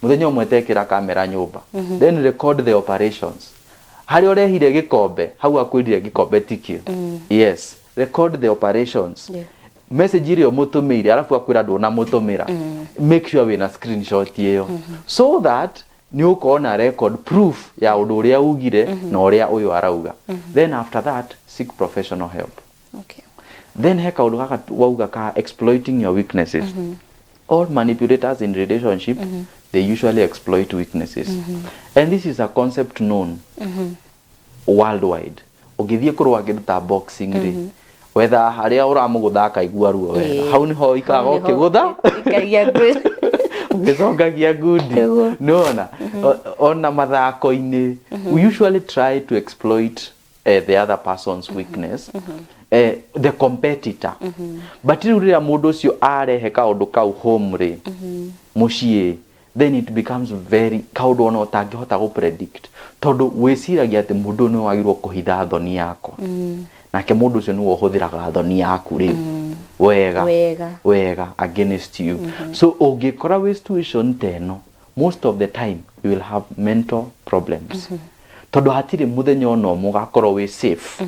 Speaker 2: mũthenya ũmwe tekĩra kamera nyũmba, then record the operations harĩa ũrehire gĩkombe hau, akwĩrire gĩkombe tikio. Yes, record the operations. Message ĩrĩa ũmũtũmĩire, arabu akwĩra ndũnamũtũmĩra, make sure wĩna screenshot ĩyo, so that nĩ ũkorwo na record proof ya ũndũ ũrĩa ugire na ũrĩa ũyũ arauga. Then after that, seek professional help. Then he kaũndũ gaka wauga ka exploiting your weaknesses. All manipulators in relationship, they usually exploit weaknesses, and this is a concept known worldwide. Ũngĩthiĩ kũrũa kĩndũ ta boxing rĩ, wetha harĩa ũramũgũtha akaigua ruo wega. Hau nĩho ũikaraga
Speaker 1: Hau nĩho
Speaker 2: ũkĩgũtha,
Speaker 1: ĩikagia ngundi.
Speaker 2: Ũgĩcongagia ngundi. Nĩwona ona mathako-inĩ, we usually try to exploit the other person's weakness, the competitor. But rĩu rĩrĩa mũndũ ũcio arehe kaũndũ kau home rĩ, mũciĩ, then it becomes very kaũndũ ona ũtangĩhota gũ predict, tondũ wĩciragia atĩ mũndũ ũyũ nĩwe wagĩrĩirwo kũhitha thoni yakwa, nake mũndũ ũcio nĩwe ũhũthĩraga thoni yaku rĩu wega.
Speaker 1: Wega.
Speaker 2: Wega against you. So ũngĩkora wĩ situation ta ĩno, most of the time you will have mental problems, tondũ hatirĩ mũthenya ona ũmwe ũgakorwo wĩ safe.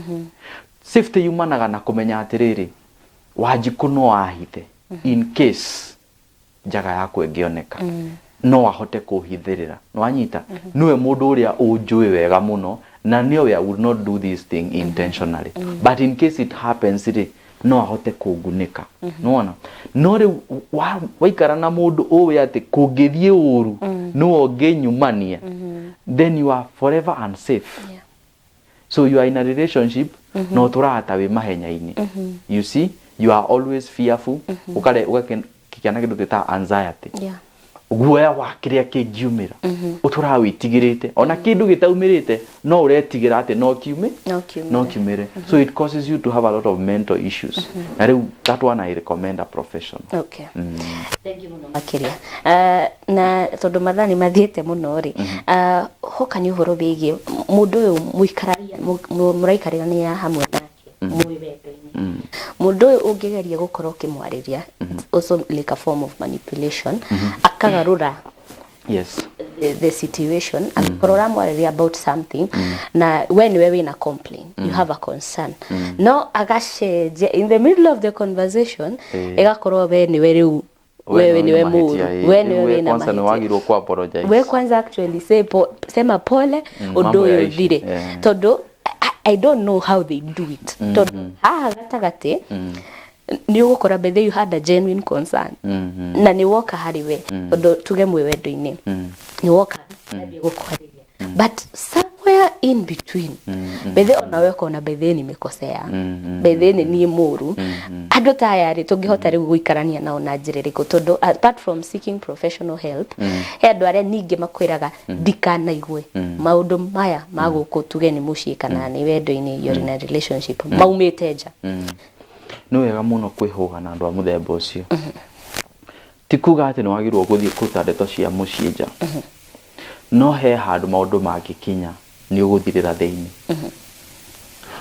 Speaker 2: Safety yumanaga na kũmenya atĩrĩrĩ, Wanjikũ no ahithe in case njaga yakwa ĩngĩoneka, no ahote kũhithĩrĩra. Nĩwanyita? Nĩwe mũndũ ũrĩa ũnjũĩ wega mũno, na nĩoĩ I would not do this thing intentionally, but in case it happens rĩ, no ahote kũngunĩka. Nĩwona? No rĩu waikara na mũndũ ũĩ atĩ kũngĩthiĩ ũru nĩwe ũngĩnyumania, then you are forever unsafe. So you are in a relationship, no ũtũraga ta wĩ mahenya-inĩ. You see, you are always fearful. Ũkare ũgakĩgĩa na kĩndũ twĩtaga anxiety, guoya wa kĩrĩa kĩngiumĩra. Ũtũraga wĩtigĩrĩte ona kĩndũ gĩtaumĩrĩte, no ũretigĩra atĩ no kiume.
Speaker 1: No kiumĩre.
Speaker 2: No kiumĩre. So it causes you to have a lot of mental issues. Na rĩu that one, I recommend a professional.
Speaker 1: Okay. Thank you mũno makĩria. Na tondũ mathaa nĩ mathiĩte mũno rĩ, hoka nĩ ũhoro wĩgiĩ mũndũ ũyũ mũikaragia mũraikarania hamwe nake mwĩ wendo-inĩ. Mũndũ ũyũ ũngĩgeria gũkorwo ũkĩmwarĩria, it's also like a form of manipulation, akagarũra the situation. Angĩkorwo ũramwarĩria about something na we nĩwe wĩna complain, you have a concern, no agacenjia in the middle of the conversation, ĩgakorwo we nĩwe rĩu, wewe niwe mũru, we niwe wĩna
Speaker 2: kwanza nĩ
Speaker 1: mahĩtia.
Speaker 2: Wagĩrĩirwo ku apologize.
Speaker 1: We kwanza actually say sema pole, ũndũ
Speaker 2: mambo
Speaker 1: ũyũ
Speaker 2: yaishi.
Speaker 1: ũthire. Tondũ I don't know how they do it, tondũ haha gatagatĩ nĩ ũgũkora by the way you had a genuine concern, na nĩ woka harĩ we, tondũ tuge mwĩ wendo-inĩ, nĩ woka ambia gũkwarĩria, but somewhere in between by the way onawe ũkona by the way nimekosea, by the way nĩ niĩ mũru. Andũ ta aya rĩ, tũngĩhota rĩu gũikarania nao na njĩra ĩrĩkũ? Tondũ apart from seeking professional help, he andũ arĩa ningĩ makwĩraga ndikanaigue maũndũ maya ma gũkũ, tuge nĩ mũciĩ kana nĩ wendo-inĩ, you're in a relationship, maumĩte nja.
Speaker 2: Nĩ wega mũno kwĩhũga na andũ a mũthemba ũcio. Ti kuga atĩ nĩ wagĩrĩirwo gũthiĩ kũruta ndeto cia mũciĩ nja, no he handũ maũndũ mangĩkinya nĩ ũgũthirĩra thĩinĩ.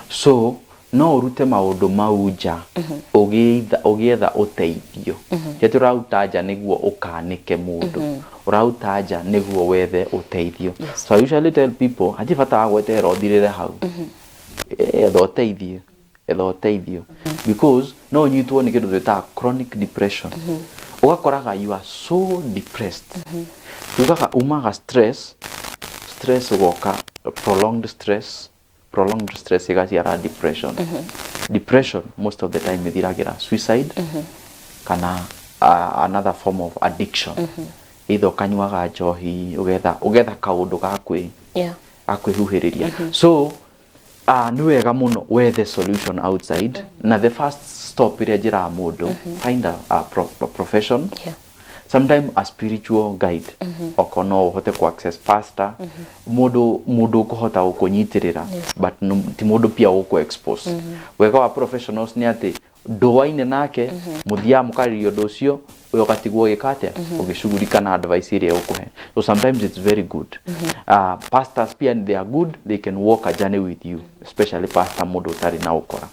Speaker 2: So no ũrute maũndũ mau nja ũgĩetha ũteithio. Ti atĩ ũraruta nja nĩguo ũkanĩke mũndũ, ũraruta nja nĩguo wethe ũteithio. So I usually tell people hatirĩ bata wa gweterera ũthirĩre hau, etha ũteithio. Etha ũteithio because no ũnyitwo nĩ kĩndũ twĩtaga chronic depression, ũgakoraga you are so depressed. Tugaga umaga stress, stress ũgoka prolonged stress, prolonged stress ĩgaciara depression. Depression most of the time ĩthiragĩra suicide kana another form of addiction, either ũkanyuaga njohi, ũgetha kaũndũ ga kwĩ ga kwĩhuhĩrĩria. So nĩ wega mũno wethe solution outside, na the first stop ĩrĩa njĩraga mũndũ, find a profession, sometime a spiritual guide, okorwo no ũhote ku access pastor, mũndũ ũkũhota gũkũnyitĩrĩra, but no, ti mũndũ pia ũgũkũ expose. Wega wa professionals nĩ atĩ ndũaine nake, mũthiaga mũkarĩria ũndũ ũcio, we ũgatigwo ũgĩka atĩa, ũgĩcugurika na advice ĩrĩa ũkũhe. So sometimes it's very good. Pastors pia, they are good, they can walk a journey with you, especially pastor mũndũ ũtarĩ na ũkora,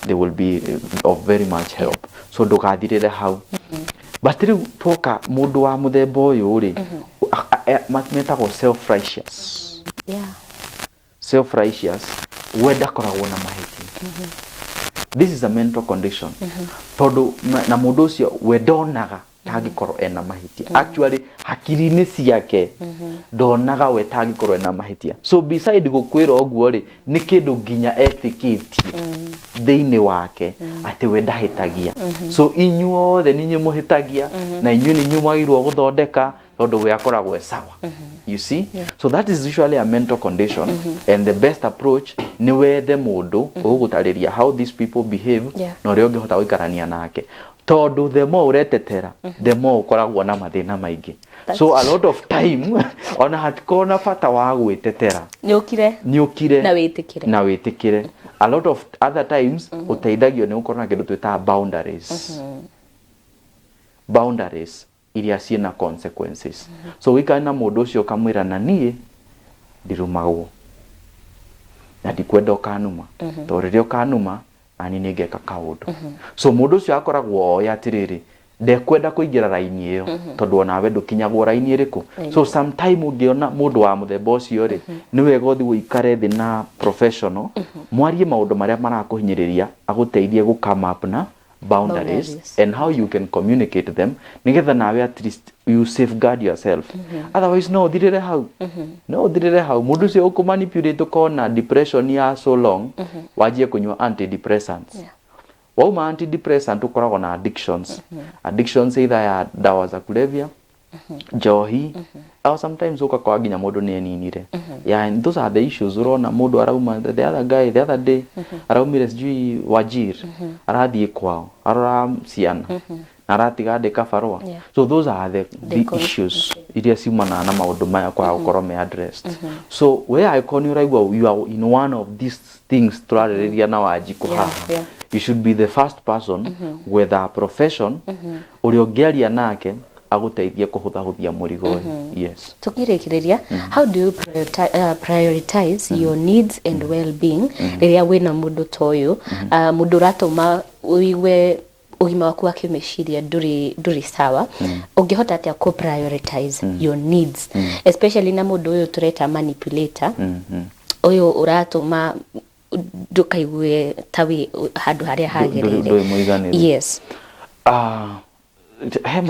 Speaker 2: they will be of very much help. So ndũgathirĩre hau. But rĩu twoka mũndũ wa mũthemba ũyũ rĩ, metagwo self righteous. Self righteous, we ndakoragwo na mahĩtia. This is a mental condition, tondũ na mũndũ ũcio we ndonaga tangĩkorwo ena mahĩtia. Actually, hakiri-inĩ ciake ndonaga we tangĩkorwo ena mahĩtia. So beside gũkwĩra ũguo rĩ, nĩ kĩndũ nginya etĩkĩtie thĩinĩ wake atĩ we ndahĩtagia, so inyuothe nĩ inyuĩ mũhĩtagia na inyuĩ nĩ inyuĩ mwagĩrĩirwo gũthondeka, tondũ we akoragwo e sawa, you see? So that is usually a mental condition, and the best approach nĩ wethe mũndũ ũgũgũtarĩria how these people behave na ũrĩa ũngĩhota gũikarania nake, tondũ the more ũretetera, the more ũkoragwo na mathĩna maingĩ. So a lot of time ona hatikorwo na bata wa gwĩtetera.
Speaker 1: Nĩ ũkire.
Speaker 2: Nĩ ũkire.
Speaker 1: Na wĩtĩkĩre.
Speaker 2: Na wĩtĩkĩre. A lot of other times ũteithagio nĩ gũkorwo na kĩndũ twĩtaga boundaries, boundaries iria ciĩna consequences. So wĩikare na mũndũ ũcio, ũkamwĩra, na niĩ ndirumagwo na ndikwenda ũkanuma, tondũ rĩrĩa ũkanuma nani nĩ ngeka kaũndũ. So mũndũ ũcio akoragwo oĩ atĩrĩrĩ, ndekwenda kũingĩra raini ĩyo, tondũ onawe ndũkinyagwo raini ĩrĩkũ. So sometime ũngĩona mũndũ wa mũthemba ũcio rĩ, nĩ wega ũthiĩ ũikare thĩ na professional, mwarie maũndũ marĩa marakũhinyĩrĩria, agũteithie gũ come up na boundaries,
Speaker 1: Boundaries.
Speaker 2: and how you can communicate them, nigetha nawe at least you safeguard yourself. Otherwise no ũthirĩre hau, no ũthirĩre hau. Mũndũ ũcio ũkũmanipulate, ũkona depression ya so long, wanjie kũnyua antidepressants. Wauma antidepressant, ũkoragwo na addictions, addictions either ya dawa za kulevya, njohi, or sometimes ũgakora nginya mũndũ nĩ eninire. Yeah, and those are the issues. Ũrona mũndũ arauma, the other guy the other day araumire sijui Wajir, arathiĩ kwao, arora ciana na aratiga andĩka barũa. So those are the issues iria ciumanaga na maũndũ maya kwaga gũkorwo me addressed. So we angĩkorwo nĩ ũraigua you are in one of these things tũrarĩrĩria na Wanjikũ haha, you should be the first person gwetha a profession ũrĩa ũngĩaria nake agũteithie kũhũthahũthia mũrigo ũyũ, yes.
Speaker 1: Tukirĩkĩrĩria, how do you prioritize your needs and well-being rĩrĩa wĩna mũndũ ta ũyũ, mũndũ ũratũma ũigue ũgima waku wa kĩmeciria ndũrĩ sawa? Ũngĩhota atĩa kũ prioritize your needs, especially na mũndũ ũyũ tũreta manipulator, ũyũ ũratũma ndũkaigue ta wĩ handũ harĩa hagĩrĩire?
Speaker 2: Ndũrĩ mũiganĩru.
Speaker 1: Yes.
Speaker 2: Ah, he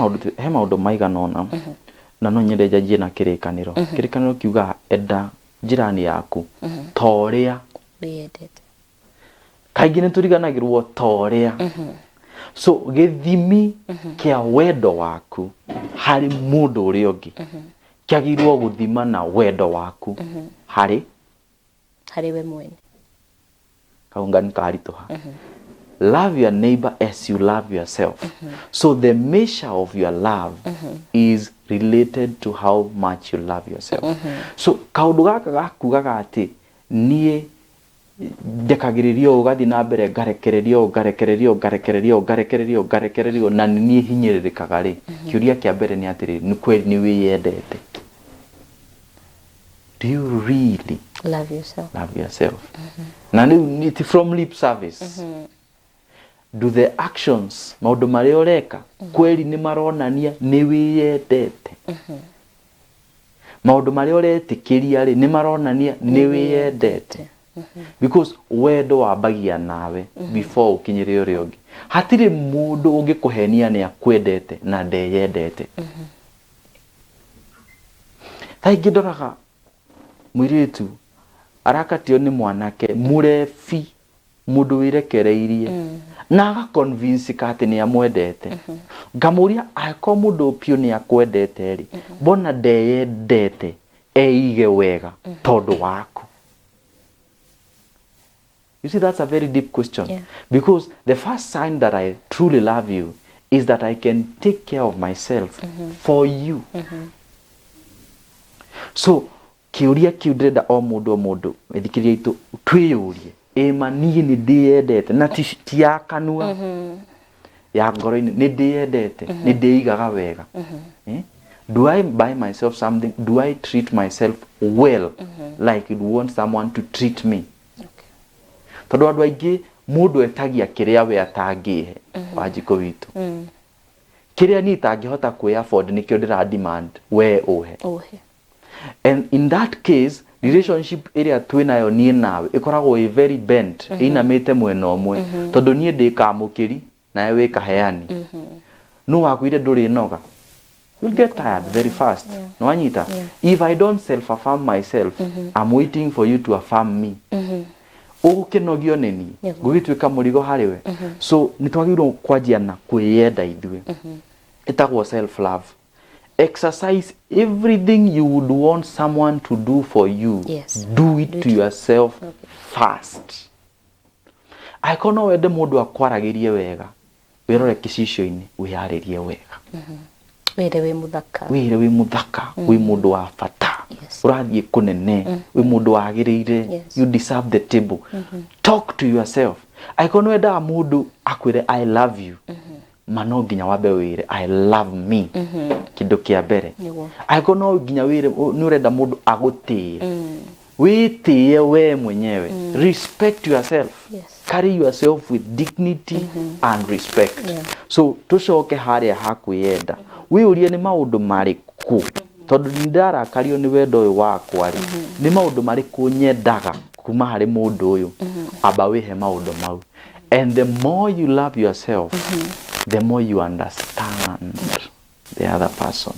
Speaker 2: maũndũ maigana ũna, na no nyende njanjie na kĩrĩkanĩro. Kĩrĩkanĩro kiugaga, enda njirani yaku ta ũrĩa
Speaker 1: wĩyendete.
Speaker 2: Kaingĩ nĩ tũriganagĩrwo ta ũrĩa. So gĩthimi kĩa wendo waku harĩ mũndũ ũrĩa ũngĩ kĩagĩrĩirwo gũthima na wendo waku harĩ
Speaker 1: harĩ we mwene.
Speaker 2: Kaunga nĩ karitũha. Love your neighbor as you love yourself. So the measure of your love is related to how much you love yourself. So kaũndũ gaka gakugaga atĩ niĩ Ndekagĩrĩria ũũ ũgathiĩ na mbere, ngarekereria ũũ, ngarekereria ũũ, ngarekereria ũũ, ngarekereria ũũ, ngarekereria ũũ, na nĩ niĩ hinyĩrĩrĩkaga rĩ, kĩũria kĩa mbere nĩ atĩrĩrĩ, nĩ kweli nĩ wĩyendete? Do you really
Speaker 1: love yourself?
Speaker 2: Love yourself. Na rĩu nĩ ti from lip service. Do the actions, maũndũ marĩa ũreka, kweli nĩ maronania nĩ wĩyendete? Maũndũ marĩa ũretĩkĩria rĩ, nĩ maronania nĩ wĩyendete? Because wendo wambagia nawe before ũkinyĩre ũrĩa ũngĩ. Hatirĩ mũndũ ũngĩkũhenia nĩ akwendete na ndeyendete. Thaa ingĩ ndoraga mũirĩtu arakatio nĩ mwanake mũrebi, mũndũ wĩrekereirie, na agaconvince atĩ nĩ amwendete. Ngamũria, angĩkorwo mũndũ ũyũ piũ nĩ akwendete rĩ, mbona ndeyendete eige wega tondũ waku? You see, that's a very deep question. Because the first sign that I truly love you is that I can take care of myself for you. So, kĩũria kĩu ndĩrenda o mũndũ o mũndũ ĩthikĩrĩria itũ twĩyũrie, ĩma niĩ nĩ ndĩyendete? Na ti ya kanua, ya ngoro-inĩ. Nĩ ndĩyendete? Nĩ ndĩigaga wega? Eh? Do I buy myself something? Do I treat myself well like you'd want someone to treat me? Tondũ andũ aingĩ, mũndũ etagia kĩrĩa we atangĩhe. Wanjikũ witũ, kĩrĩa niĩ itangĩhota kwĩ afford nĩkĩo ndĩra demand we ũhe.
Speaker 1: Ũhe.
Speaker 2: And in that case, relationship ĩrĩa twĩ nayo niĩ nawe ĩkoragwo ĩ very bent, ĩinamĩte mwena ũmwe, tondũ niĩ ndĩ kamũkĩri nawe wĩ kaheani. No wakwire ndũrĩ noga. You'll get tired very fast. Nĩwanyita? If I don't self affirm myself, I'm waiting for you to affirm me, ũgũkĩnogio nĩ niĩ, ngũgĩtuĩka mũrigo harĩ we. So nĩ twagĩrĩirwo kwanjia na kwĩyenda ithuĩ. Ĩtagwo self love. Exercise everything you would want someone to do for you. Do it
Speaker 1: Do
Speaker 2: to
Speaker 1: it.
Speaker 2: yourself first. Angĩkorwo no wende mũndũ akwaragĩrie wega, wĩrore kĩcicio-inĩ, wĩyarĩrie wega.
Speaker 1: Wĩre wĩ mũthaka.
Speaker 2: Wĩre wĩ mũthaka, wĩ mũndũ wa bata, ũrathiĩ kũnene, wĩ mũndũ wagĩrĩire. You deserve the table. Talk to yourself. Angĩkorwo nĩ wendaga mũndũ akwĩre "I love you", ma no nginya wambe wĩre "I love me" kĩndũ kĩa mbere. Angĩkorwo no nginya wĩre nĩ ũrenda mũndũ agũtĩe, wĩtĩe we mwenyewe. Respect yourself. Carry yourself with dignity and respect. So tũcoke harĩa ha kwĩyenda. Wĩyũrie nĩ maũndũ marĩkũ, tondũ nĩ ndĩrarakario nĩ wendo ũyũ wakwa rĩ, nĩ maũndũ marĩkũ nyendaga kuma harĩ mũndũ ũyũ? Amba wĩhe maũndũ mau, and the more you love yourself, the more you understand the other person.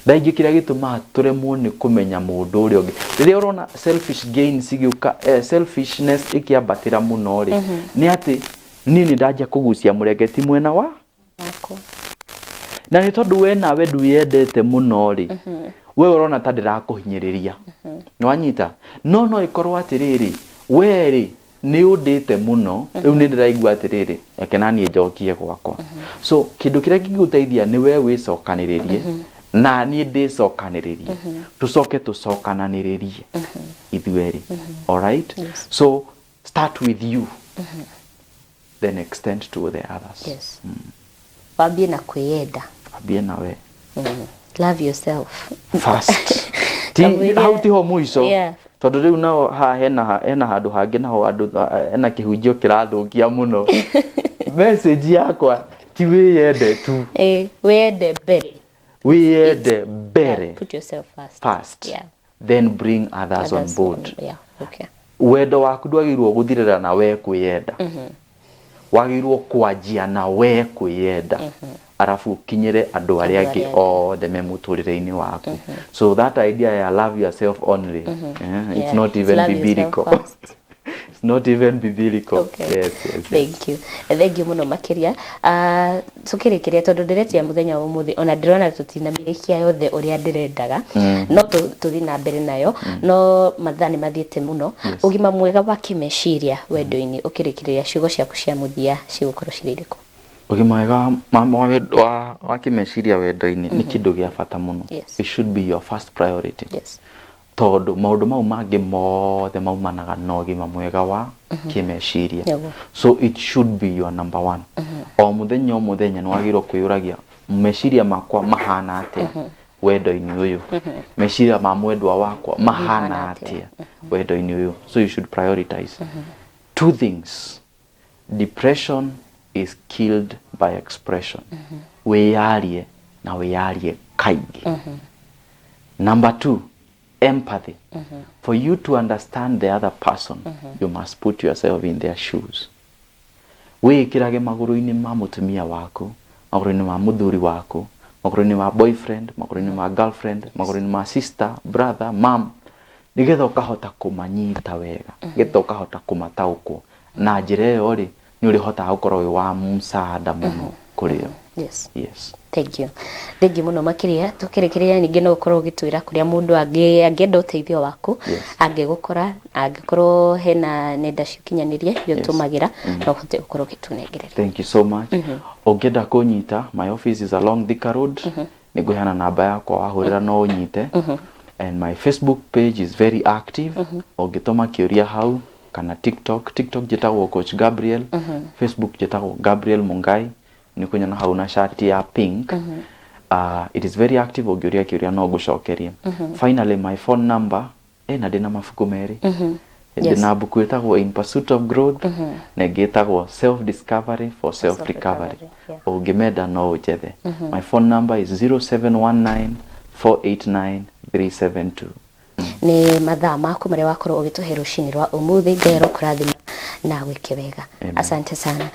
Speaker 2: Thaa ingĩ kĩrĩa gĩtũmaga tũremwo nĩ kũmenya mũndũ ũrĩa ũngĩ, rĩrĩa ũrona selfish gains igĩũka, selfishness ĩkĩambatĩra mũno rĩ, nĩ atĩ niĩ nĩ ndanjia kũgucia mũrengeti mwena wa
Speaker 1: wakwa.
Speaker 2: Na nĩ tondũ we nawe ndwĩyendete mũno rĩ, we ũrona ta ndĩrakũhinyĩrĩria. Nĩwanyita? No ĩkorwo atĩrĩrĩ, we rĩ, nĩ ũndĩte mũno, rĩu nĩ ndĩraigua atĩrĩrĩ, reke na niĩ njokie gwakwa. So kĩndũ kĩrĩa kĩngĩgũteithia nĩ we wĩcokanĩrĩrie na niĩ ndĩcokanĩrĩrie, tũcoke tũcokananĩrĩrie ithuerĩ. Alright?
Speaker 1: Yes.
Speaker 2: So start with you, then extend to the others.
Speaker 1: Yes, wambie na kwĩyenda.
Speaker 2: Ambie nawe.
Speaker 1: Love yourself
Speaker 2: first. Ti
Speaker 1: Kamũira-
Speaker 2: hau tiho mũico, tondũ rĩu nao haha hena handũ hangĩ naho andũ hena kĩhunjio kĩrathũkia mũno. Message yakwa ti wĩyende tu.
Speaker 1: Wĩyende mbere.
Speaker 2: Wĩyende mbere.
Speaker 1: Yeah, put yourself first.
Speaker 2: First, then bring others on
Speaker 1: Others
Speaker 2: board.
Speaker 1: Yeah, okay.
Speaker 2: Wendo waku ndwagĩrĩirwo gũthirĩra na we kwĩyenda, wagĩrĩirwo kwanjia na we kwĩyenda, arabu ũkinyĩre andũ arĩa
Speaker 1: Andũ
Speaker 2: angĩ
Speaker 1: arĩa angĩ.
Speaker 2: othe me mũtũrĩre-inĩ waku. So that idea ya love yourself only, it's not even
Speaker 1: Love yourself
Speaker 2: biblical.
Speaker 1: first.
Speaker 2: It's not even biblical. Yes.
Speaker 1: Thank you, thank you mũno makĩria. Tũkĩrĩkĩria, tondũ ndĩretia mũthenya wa ũmũthĩ, ona ndĩrona tũtinamĩrĩkia yothe ũrĩa ndĩrendaga, no tũthiĩ na mbere nayo, no mathaa nĩ mathiĩte mũno. Ũgima mwega wa kĩmeciria wendo-inĩ, ũkĩrĩkĩrĩria, ciugo ciaku cia mũthia cigũkorwo cirĩ irĩkũ?
Speaker 2: Ũgima mwega wa kĩmeciria wendo-inĩ nĩ kĩndũ gĩa bata mũno. It should be your first priority. Tondũ maũndũ mau mangĩ mothe maumanaga na ũgima mwega wa kĩmeciria. So it should be your number one. O mũthenya o mũthenya nĩ wagĩrĩirwo kwĩyũragia, meciria makwa mahana atĩa wendo-inĩ ũyũ? Meciria ma mwendwa wakwa mahana atĩa wendo-inĩ ũyũ? So you should prioritize. Two things. Depression is killed by expression. Wĩyarie na wĩyarie kaingĩ. Number two, empathy. For you to understand the other person, you must put yourself in their shoes. Wĩĩkĩrage magũrũ-inĩ ma mũtumia waku, magũrũ-inĩ ma mũthuri waku, magũrũ-inĩ ma boyfriend, magũrũ-inĩ ma girlfriend, magũrũ-inĩ ma sister, brother, mom, nĩgetha ũkahota kũmanyita wega, nĩgetha ũkahota kũmataũkwo. Na njĩra ĩyo rĩ, nĩ ũrĩhotaga gũkorwo wĩ wa msaada mũno kũrĩ o.
Speaker 1: Yes.
Speaker 2: Yes.
Speaker 1: Thank you. Thank you mũno makĩria. Tũkĩrĩkĩrĩria ningĩ no ũkorwo ũgĩtwĩra kũrĩa mũndũ angĩenda ũteithio waku, angĩgũkora, angĩkorwo hena nenda cia ũkinyanĩria iria ũtũmagĩra, no ũhote gũkorwo ũgĩtũnengereria.
Speaker 2: Thank you so much. Ũngĩenda kũnyita, my office is along Thika Road. Nĩngũheana namba yakwa, wahũrĩra no ũnyite. And my Facebook page is very active. Ũngĩtũma kĩũria hau kana TikTok, TikTok njĩtagwo Coach Gabriel, Facebook njĩtagwo Gabriel Mungai, nĩ kũnyona hau na shati ya pink. It is very active, ũngĩũria kĩũria no ngũcokerie. Finally, my phone number, na ndĩna mabuku merĩ. Ndĩna mbuku ĩtagwo In Pursuit of Growth na ĩngĩ ĩtagwo Self Discovery for Self Recovery. Ũngĩmenda no ũnjethe. My phone number is 0719 489 372.
Speaker 1: Nĩ mathaa maku marĩa wakorwo ũgĩtũhe rũcinĩ rwa ũmũthĩ. Ngai arokũrathima na gwĩke wega.
Speaker 2: Amen.
Speaker 1: Asante sana.